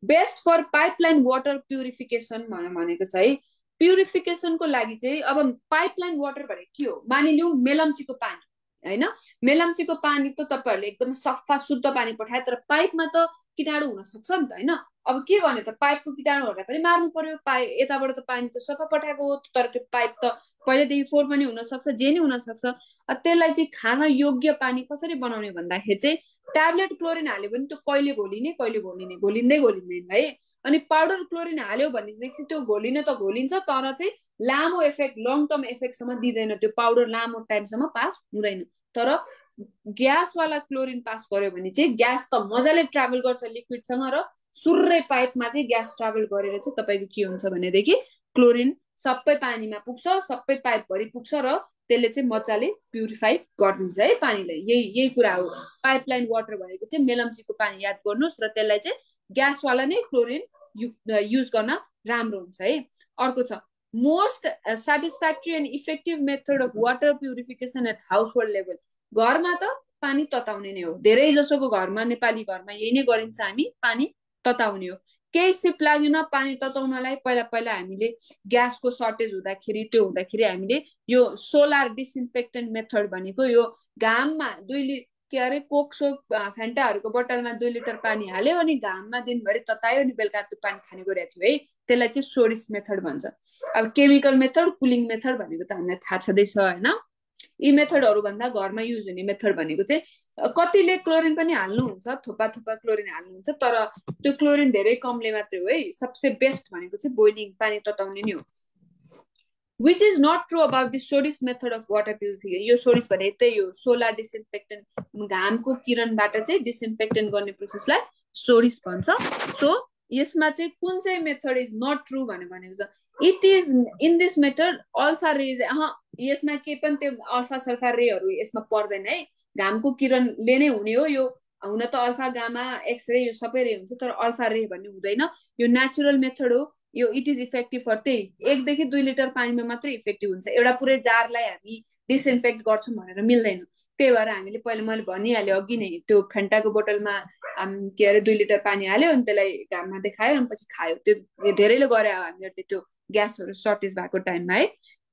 Best for pipeline water purification भनेको छ है। प्युरिफिकेसनको लागि चाहिँ अब पाइपलाइन वाटर भनेको के हो, मानिलिउँ मेलम्चीको पानी होइन, मेलम्चीको पानी त तपाईँहरूले एकदम सफा शुद्ध पानी पठाए, तर पाइपमा त कीटाणु हुन सक्छ नि त होइन। अब के गर्ने त, पाइपको कीटाणुहरूलाई पनि मार्नु पर्यो। यताबाट त पानी त सफा पठाएको हो, तर त्यो पाइप त पहिलेदेखि फोहोर पनि हुनसक्छ, जे नै हुनसक्छ। त्यसलाई चाहिँ खान योग्य पानी कसरी बनाउने भन्दाखेरि चाहिँ ट्याब्लेट क्लोरिन हाल्यो भने त्यो कहिले घोलिने घोलिँदै घोलिँदैन है। अनि पाउडर क्लोरिन हाल्यो भनेदेखि त्यो घोलिन त घोलिन्छ, तर चाहिँ लामो इफेक्ट लङ टर्म इफेक्टसम्म दिँदैन। त्यो पाउडर लामो टाइमसम्म पास हुँदैन। तर ग्यासवाला क्लोरिन पास गर्यो भने चाहिँ ग्यास त मजाले ट्राभल गर्छ लिक्विडसँग, र सुर्रै पाइपमा चाहिँ ग्यास ट्राभल गरेर चाहिँ तपाईँको के हुन्छ भनेदेखि क्लोरिन सबै पानीमा पुग्छ, सबै पाइपभरि पुग्छ, र त्यसले चाहिँ मजाले प्युरिफाई गरिदिन्छ है पानीलाई। यही कुरा हो। पाइपलाइन वाटर भनेको चाहिँ मेलम्चीको पानी याद गर्नुहोस्, र त्यसलाई चाहिँ ग्यासवाला नै क्लोरिन युज गर्न राम्रो हुन्छ है। अर्को छ most satisfactory and effective method of water purification at household level. घरमा त पानी तताउने नै हो, धेरै जसोको घरमा, नेपाली घरमा यही नै गरिन्छ, हामी पानी तताउने हो। केही सिप लाग्यो न पानी तताउनलाई, पहिला हामीले ग्यासको सर्टेज हुँदाखेरि हामीले यो सोलर डिसइन्फेक्टेन्ट मेथड भनेको यो घाममा कोक सोक फ्यान्टाहरूको बोतलमा 2 लिटर पानी हाल्यो अनि घाममा दिनभरि ततायो अनि बेलुका त्यो पानी खाने गरेको थियो है। त्यसलाई चाहिँ सोरिस मेथड भन्छ। अब केमिकल मेथड, कुलिङ मेथड भनेको त हामीलाई थाहा छँदैछ होइन। यी मेथडहरू भन्दा घरमा युज हुने मेथड भनेको चाहिँ कतिले क्लोरिन पनि हाल्नुहुन्छ, थोपा क्लोरिन हाल्नुहुन्छ, तर त्यो क्लोरिन धेरै कमले मात्रै हो है। सबसे बेस्ट भनेको चाहिँ बोइलिङ पानी तताउने नै हो। Which is not true about the SODIS method of water purification। यो सोडिस भनेको त्यही हो, सोलर डिसइन्फेक्टेन्ट, घामको किरणबाट चाहिँ डिसइन्फेक्टेन्ट गर्ने प्रोसेसलाई सोडिस भन्छ। सो यसमा चाहिँ कुन चाहिँ मेथड इज नट ट्रु भनेको छ, it is in this method alpha rays, यसमा के पनि त्यो अल्फा सल्फा रेहरू यसमा पर्दैन है। घामको किरणले नै हुने हो यो, हुन त अल्फा गामा एक्सरे यो सबै रे हुन्छ, तर अल्फा रे भन्ने हुँदैन। यो नेचुरल मेथड हो यो। इट इज इफेक्टिभ फर त्यही 1 देखि 2 लिटर पानीमा मात्रै इफेक्टिभ हुन्छ। एउटा पुरै जारलाई हामी डिसइन्फेक्ट गर्छौँ भनेर मिल्दैन। त्यही भएर हामीले मैले भनिहालेँ अघि नै, त्यो फेन्टाको बोतलमा के अरे 2 लिटर पानी हाल्यो अनि त्यसलाई घाममा देखायो अनि पछि खायो। त्यो धेरैले गरे हामीहरूले त्यो ग्यासहरू सर्टेज भएको टाइममा है।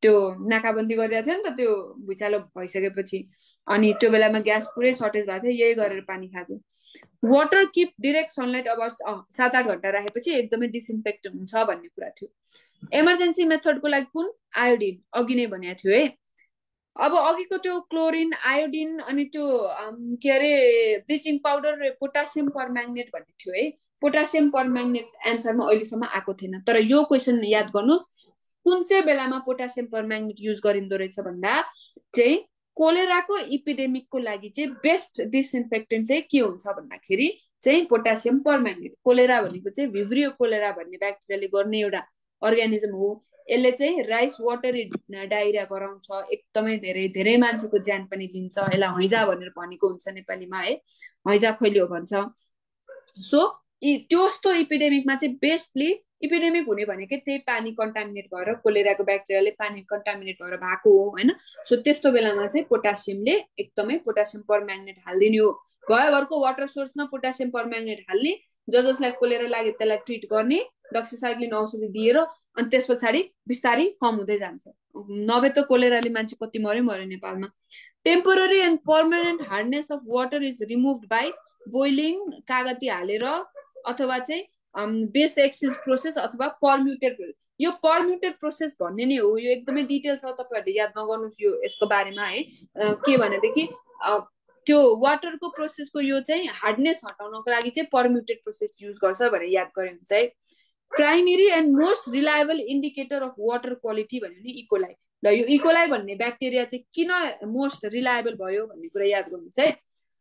त्यो नाकाबन्दी गरिरहेको थियो नि त त्यो भुइँचालो भइसकेपछि, अनि त्यो बेलामा ग्यास पुरै सर्टेज भएको थियो, यही गरेर पानी खाएको। वाटर किप डिरेक्ट सनलाइट अब 7-8 घन्टा राखेपछि एकदमै डिसइन्फेक्ट हुन्छ भन्ने कुरा थियो। इमर्जेन्सी मेथडको लागि कुन, आयोडिन, अघि नै भनेको थियो है। अब अघिको त्यो क्लोरिन, आयोडिन अनि त्यो के अरे ब्लिचिङ पाउडर र पोटासियम परम्याङ्गनेट भन्ने थियो है। पोटासियम परम्याङ्गनेट एन्सरमा अहिलेसम्म आएको थिएन, तर यो क्वेसन याद गर्नुहोस्, कुन चाहिँ बेलामा पोटासियम परम्याङ्गनेट युज गरिँदो रहेछ भन्दा चाहिँ कोलेराको इपिडेमिकको लागि चाहिँ बेस्ट डिसइन्फेक्टेन्ट चाहिँ के हुन्छ भन्दाखेरि चाहिँ पोटासियम परम्याङ्गनेट। कोलेरा भनेको चाहिँ भिब्रियो कोलेरा भन्ने ब्याक्टेरियाले गर्ने एउटा अर्गानिजम हो। यसले चाहिँ राइस वाटरी डायरिया गराउँछ, एकदमै धेरै मान्छेको ज्यान पनि लिन्छ। यसलाई हैजा भनेर भनेको हुन्छ नेपालीमा है, हैजा फैलियो भन्छ। सो त्यस्तो इपिडेमिकमा चाहिँ बेस्टली इपिडेमिक हुने भनेकै त्यही पानी कन्टामिनेट भएर कोलेराको ब्याक्टेरियाले पानी कन्टामिनेट भएर भएको हो होइन। सो त्यस्तो बेलामा चाहिँ पोटासियमले एकदमै पोटासियम परम्याङ्गनेट हालिदिने हो। भयभरको वाटर सोर्समा पोटासियम परम्याङ्गनेट हाल्ने, जसलाई कोलेरा लाग्यो त्यसलाई ट्रिट गर्ने, डक्सिसाइक्लिन औषधि दिएर, अनि त्यस पछाडि बिस्तारै कम हुँदै जान्छ। नभए त कोलेराले मान्छे कति मर्यो नेपालमा। Temporary and permanent hardness of water is removed by boiling, कागती हालेर, अथवा चाहिँ बेस एक्सचेन्ज प्रोसेस अथवा परम्युटेड प्रोसेस। यो परम्युटेड प्रोसेस भन्ने नै हो। यो एकदमै डिटेल छ, तपाईँहरूले याद नगर्नुहोस् यो यसको बारेमा है। के भनेदेखि त्यो वाटरको प्रोसेसको यो चाहिँ हार्डनेस हटाउनको लागि चाहिँ परम्युटेड प्रोसेस युज गर्छ भनेर याद गरे हुन्छ है। Primary and most reliable indicator of water quality भन्यो नि इकोलाई। ल यो इकोलाई भन्ने ब्याक्टेरिया चाहिँ किन मोस्ट रिलायबल भयो भन्ने कुरा याद गर्नुहोस् है।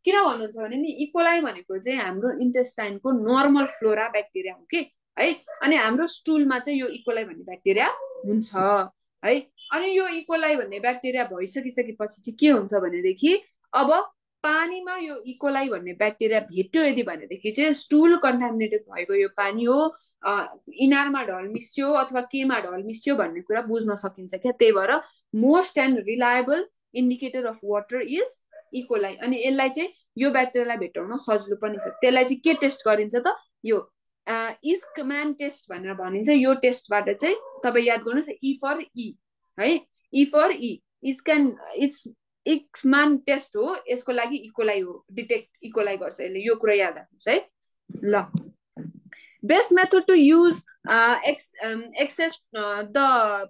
किन भन्नुहुन्छ भने नि इकोलाई भनेको चाहिँ हाम्रो इन्टेस्टाइनको नर्मल फ्लोरा ब्याक्टेरिया हो कि है। अनि हाम्रो स्टुलमा चाहिँ यो इकोलाई भन्ने ब्याक्टेरिया हुन्छ है। अनि यो इकोलाई भन्ने ब्याक्टेरिया भइसकिसकेपछि चाहिँ के हुन्छ भनेदेखि अब पानीमा यो इकोलाई भन्ने ब्याक्टेरिया भेट्यो यदि भनेदेखि चाहिँ स्टुल कन्टामिनेटेड भएको यो पानी हो, इनारमा ढल मिस्यो अथवा केमा ढल मिस्यो भन्ने कुरा बुझ्न सकिन्छ क्या। त्यही भएर most and reliable indicator of water is E coli. अनि यसलाई चाहिँ यो ब्याक्टेरियालाई भेटाउन सजिलो पनि छ। त्यसलाई चाहिँ के टेस्ट गरिन्छ त, यो इस्कम्यान टेस्ट भनेर भनिन्छ। यो टेस्टबाट चाहिँ तपाईँ याद गर्नुहोस् ई फर ई है, ई फर ई इक्समान टेस्ट हो, यसको लागि इकोलाई हो, डिटेक्ट इकोलाई गर्छ यसले, यो कुरा याद राख्नुहोस् है ल। Best method to use excess the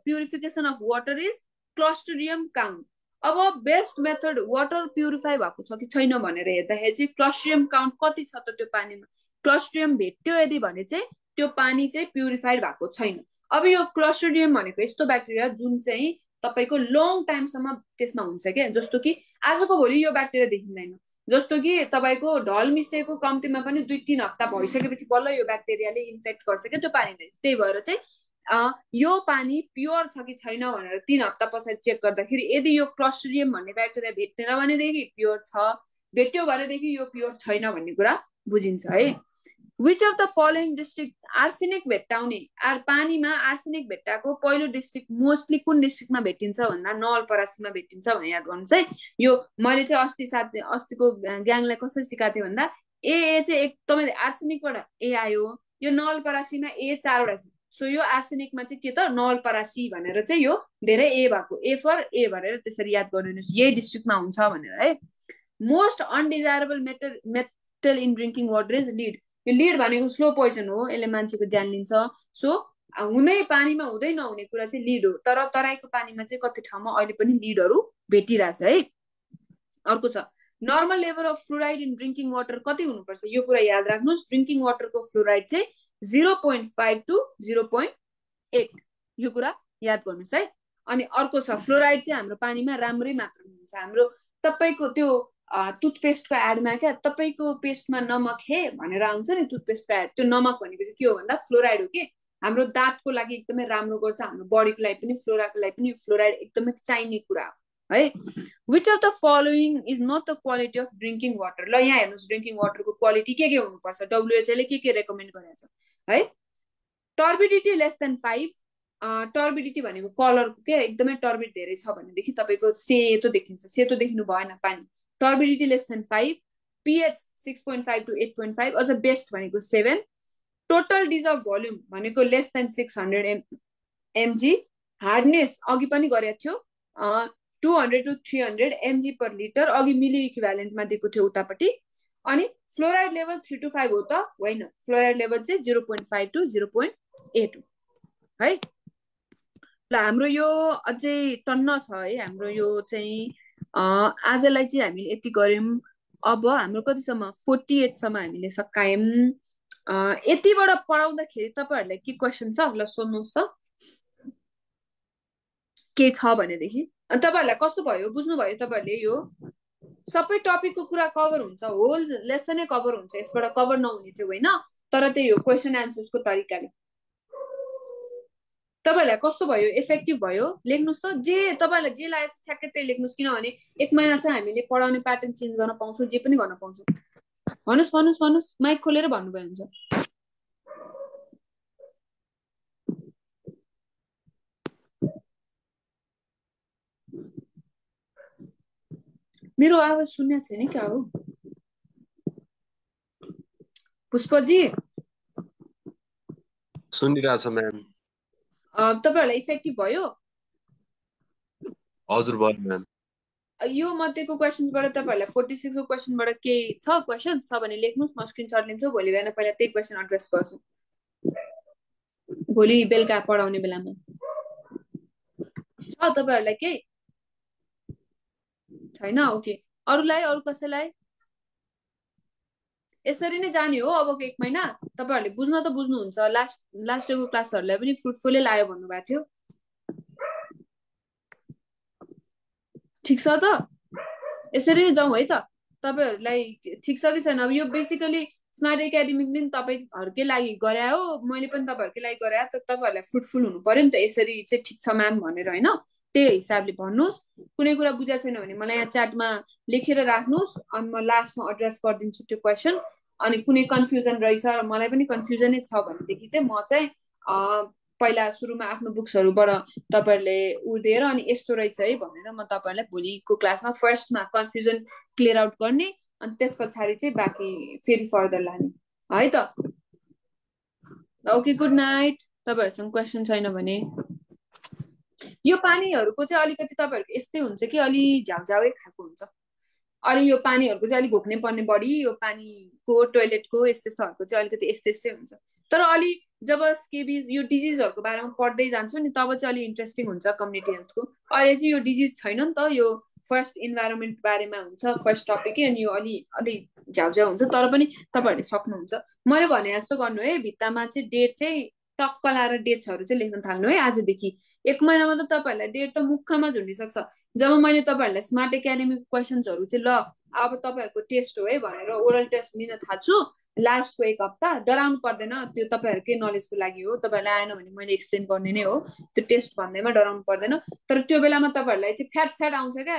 purification of water is clostridium count. अब बेस्ट मेथड वाटर प्युरिफाई भएको छ कि छैन भनेर हेर्दाखेरि चाहिँ क्लस्ट्रिडियम काउन्ट कति छ त त्यो पानीमा, क्लस्ट्रिडियम भेट्यो यदि भने चाहिँ त्यो पानी चाहिँ प्युरिफाइड भएको छैन। अब यो क्लस्ट्रिडियम भनेको यस्तो ब्याक्टेरिया जुन चाहिँ तपाईँको लङ टाइमसम्म त्यसमा हुन्छ क्या, जस्तो कि आजको भोलि यो ब्याक्टेरिया देखिँदैन। जस्तो कि तपाईँको ढल मिसिएको कम्तीमा पनि 2-3 हप्ता भइसकेपछि बल्ल यो ब्याक्टेरियाले इन्फेक्ट गर्छ क्या त्यो पानीलाई। त्यही भएर चाहिँ यो पानी प्योर छ कि छैन भनेर 3 हप्ता पछाडि चेक गर्दाखेरि यदि यो क्लस्ट्रिडियम भन्ने ब्याक्टेरिया भेट्दैन भनेदेखि प्योर छ, भेट्यो भनेदेखि यो प्योर छैन भन्ने कुरा बुझिन्छ है। Which of the following district arsenic भेट्टाउने, पानीमा आर्सेनिक भेट्टाएको पहिलो डिस्ट्रिक्ट मोस्टली कुन डिस्ट्रिक्टमा भेटिन्छ भन्दा नवलपरासीमा भेटिन्छ भने याद गर्नुहोस् है। यो मैले चाहिँ अस्तिको ग्याङलाई कसरी सिकाएको थिएँ भन्दा ए चाहिँ एकदमै आर्सेनिकबाट ए आयो, यो नवलपरासीमा ए 4वटा छ। सो यो आर्सेनिकमा चाहिँ के त नवलपरासी भनेर चाहिँ यो धेरै ए भएको, ए फर ए भनेर त्यसरी याद गरिदिनुहोस्, यही डिस्ट्रिक्टमा हुन्छ भनेर है। Most undesirable metal in drinking water is lead. यो लिड भनेको स्लो पोइजन हो, यसले मान्छेको ज्यान लिन्छ। सो हुँदै पानीमा हुँदै नहुने कुरा चाहिँ लिड हो, तर तराईको पानीमा चाहिँ कति ठाउँमा अहिले पनि लिडहरू भेटिरहेछ है। अर्को छ normal level of fluoride in drinking water कति हुनुपर्छ, यो कुरा याद राख्नुहोस्। ड्रिङ्किङ वाटरको फ्लोराइड चाहिँ 0.5 to 0.8, यो कुरा याद गर्नुहोस् है। अनि अर्को छ फ्लोराइड चाहिँ हाम्रो पानीमा राम्रै मात्रामा हुन्छ। हाम्रो तपाईँको त्यो टुथपेस्टको एडमा क्या, तपाईँको पेस्टमा नमक हे भनेर आउँछ नि टुथपेस्टको एड, त्यो नमक भनेको चाहिँ के हो भन्दा फ्लोराइड हो कि। हाम्रो दाँतको लागि एकदमै राम्रो गर्छ, हाम्रो बडीको लागि पनि फ्लोराको लागि पनि फ्लोराइड एकदमै चाहिने कुरा हो है। Which of the following is not the quality of drinking water. ल यहाँ हेर्नुहोस् ड्रिङ्किङ वाटरको क्वालिटी के हुनुपर्छ, डब्लुएचओले के रेकमेन्ड गरेको छ है। टर्बिडिटी लेस देन 5, टर्बिडिटी भनेको कलरको के, एकदमै टर्बिड धेरै छ भनेदेखि तपाईँको सेतो देखिन्छ, सेतो देखिनु भएन पानी। Turbidity less than 5, pH 6.5 to 8.5, अझ बेस्ट भनेको 7। टोटल डिजर्भ भोल्युम भनेको लेस देन 600 mg। हार्डनेस अघि पनि गरेको थियो 200 to 300 mg per liter, अघि मिली इक्विभ्यालेन्टमा दिएको थियो उतापट्टि। अनि फ्लोराइड लेभल 3 to 5 हो त होइन, फ्लोराइड लेभल चाहिँ 0.5 to 0.8 हो है। ल हाम्रो यो अझै टन्न छ है, हाम्रो यो चाहिँ आजलाई चाहिँ हामीले यति गर्यौं। अब हाम्रो कतिसम्म 48 सम्म हामीले सकायौं। यतिबाट पढाउँदाखेरि तपाईहरुलाई के क्वेशन छ ल सोध्नुहोस् त, के छ भनेदेखि तपाईहरुलाई कस्तो भयो, बुझ्नु भयो तपाईहरुले? यो सबै टपिकको कुरा कभर हुन्छ, होल लेसनै कभर हुन्छ, यसबाट कभर नहुने चाहिँ होइन, तर त्यही हो क्वेशन एन्सर्सको तरिकाले। तपाईहरुलाई कस्तो भयो, इफेक्टिभ भयो? लेख्नुस् त, जे तपाईहरुलाई जे लागेछ ठ्याक्कै त्यही लेख्नुस्, किनभने 1 महिना चाहिँ हामीले पढाउने प्याटर्न चेन्ज गर्न पाउँछौं, जे पनि गर्न पाउँछौं। भन्नुस् माइक खोलेर भन्नुभयो हुन्छ। मेरो आवाज सुन्ने छैन क्या हो पुष्पजी? सुनिरहेछ म्याम। तपाईहरुलाई इफेक्टिभ भयो? हजुर भयो म्याम। यो मध्येको क्वेशन्सबाट तपाईहरुलाई 46 को क्वेशनबाट के छ क्वेशन छ भने लेख्नुस्, म स्क्रिनशट लिन्छु, भोलि बिहान पहिला त्यही क्वेशन एड्रेस गर्छु, भोलि बेलुका पढाउने बेलामा। छ तपाईहरुलाई के छैन? ओके, अरुलाई, अरु कसैलाई? यसरी नै जाने हो अबको 1 महिना। तपाईहरुले बुझ्न त बुझ्नुहुन्छ, लास्ट डेको क्लासहरुलाई पनि फ्रुटफुलै लाग्यो भन्नुभएको थियो। ठीक छ त, यसरी नै जाउँ है त। तपाईहरुलाई ठीक छ कि छैन? अब यो बेसिकली स्मार्ट एकाडेमीले नि तपाईँहरूकै लागि गरे हो, मैले पनि तपाईँहरूकै लागि गरे, तर तपाईँहरूलाई फ्रुटफुल हुनु पर्यो नि त, यसरी चाहिँ ठिक छ म्याम भनेर होइन, त्यही हिसाबले भन्नुहोस्। कुनै कुरा बुझाएको छैन भने मलाई यहाँ च्याटमा लेखेर राख्नुहोस्, अनि म लास्टमा एड्रेस गरिदिन्छु त्यो क्वेसन। अनि कुनै कन्फ्युजन रहेछ र मलाई पनि कन्फ्युजनै छ भनेदेखि चाहिँ म चाहिँ पहिला सुरुमा आफ्नो बुक्सहरूबाट तपाईँहरूले उर्दिएर अनि यस्तो रहेछ है भनेर म तपाईँहरूलाई भोलिको क्लासमा फर्स्टमा कन्फ्युजन क्लियर आउट गर्ने, अनि त्यस पछाडि चाहिँ बाँकी फेरि फर्दर लाने है त। Okay, good night. तपाईँहरूसँग क्वेसन छैन भने यो पानीहरूको चाहिँ अलिकति तपाईँहरूको यस्तै हुन्छ कि अलि झ्याउझ्याउै खाएको हुन्छ, अलि यो पानीहरूको चाहिँ अलिक घोक्नै पर्ने बढी, यो पानीको टोइलेटको यस्तोहरूको चाहिँ अलिकति यस्तै यस्तै हुन्छ। तर अलि जब स्केबिज यो डिजिजहरूको बारेमा पढ्दै जान्छु नि तब चाहिँ अलि इन्ट्रेस्टिङ हुन्छ कम्युनिटी हेल्थको। अहिले चाहिँ यो डिजिज छैन नि त, यो फर्स्ट इन्भाइरोमेन्ट बारेमा हुन्छ फर्स्ट टपिकै, अनि यो अलि झ्याउझ्याउ हुन्छ, तर पनि तपाईँहरूले सक्नुहुन्छ। मैले भने जस्तो गर्नु है, भित्तामा चाहिँ डेट चाहिँ टक्क लाएर डेट्सहरू चाहिँ लेख्न थाल्नु है आजदेखि। 1 महिनामा त तपाईँहरूलाई डेट त मुखमा झुन्डिसक्छ। जब मैले तपाईँहरूलाई स्मार्ट एकाडेमीको क्वेसन्सहरू चाहिँ ल अब तपाईँहरूको टेस्ट हो है भनेर ओरल टेस्ट लिन थाल्छु लास्टको 1 हप्ता, डराउनु पर्दैन, त्यो तपाईँहरूकै नलेजको लागि हो, तपाईँहरूलाई आएन भने मैले एक्सप्लेन गर्ने नै हो, त्यो टेस्ट भन्दैमा डराउनु पर्दैन। तर त्यो बेलामा तपाईँहरूलाई चाहिँ फ्याट आउँछ क्या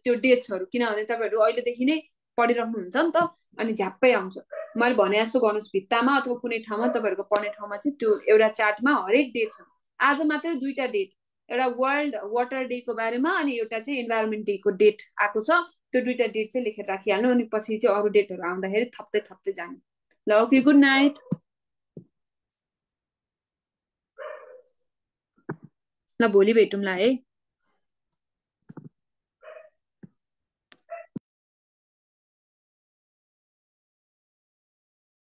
त्यो डेट्सहरू, किनभने तपाईँहरू अहिलेदेखि नै पढिराख्नुहुन्छ नि त, अनि झ्याप्पै आउँछ। मैले भने जस्तो गर्नुहोस्, भित्तामा अथवा कुनै ठाउँमा तपाईँहरूको पढ्ने ठाउँमा चाहिँ त्यो एउटा चार्टमा हरेक डेट छ। आज मात्रै 2टा डेट, एउटा वर्ल्ड वाटर डेको बारेमा अनि एउटा चाहिँ इन्भाइरोमेन्ट डेको डेट आएको छ, त्यो 2टा डेट चाहिँ लेखेर राखिहाल्नु, अनि पछि चाहिँ अरू डेटहरू आउँदाखेरि थप्दै थप्दै जानु ल। ओके, गुड नाइट ल, भोलि भेटौँला है।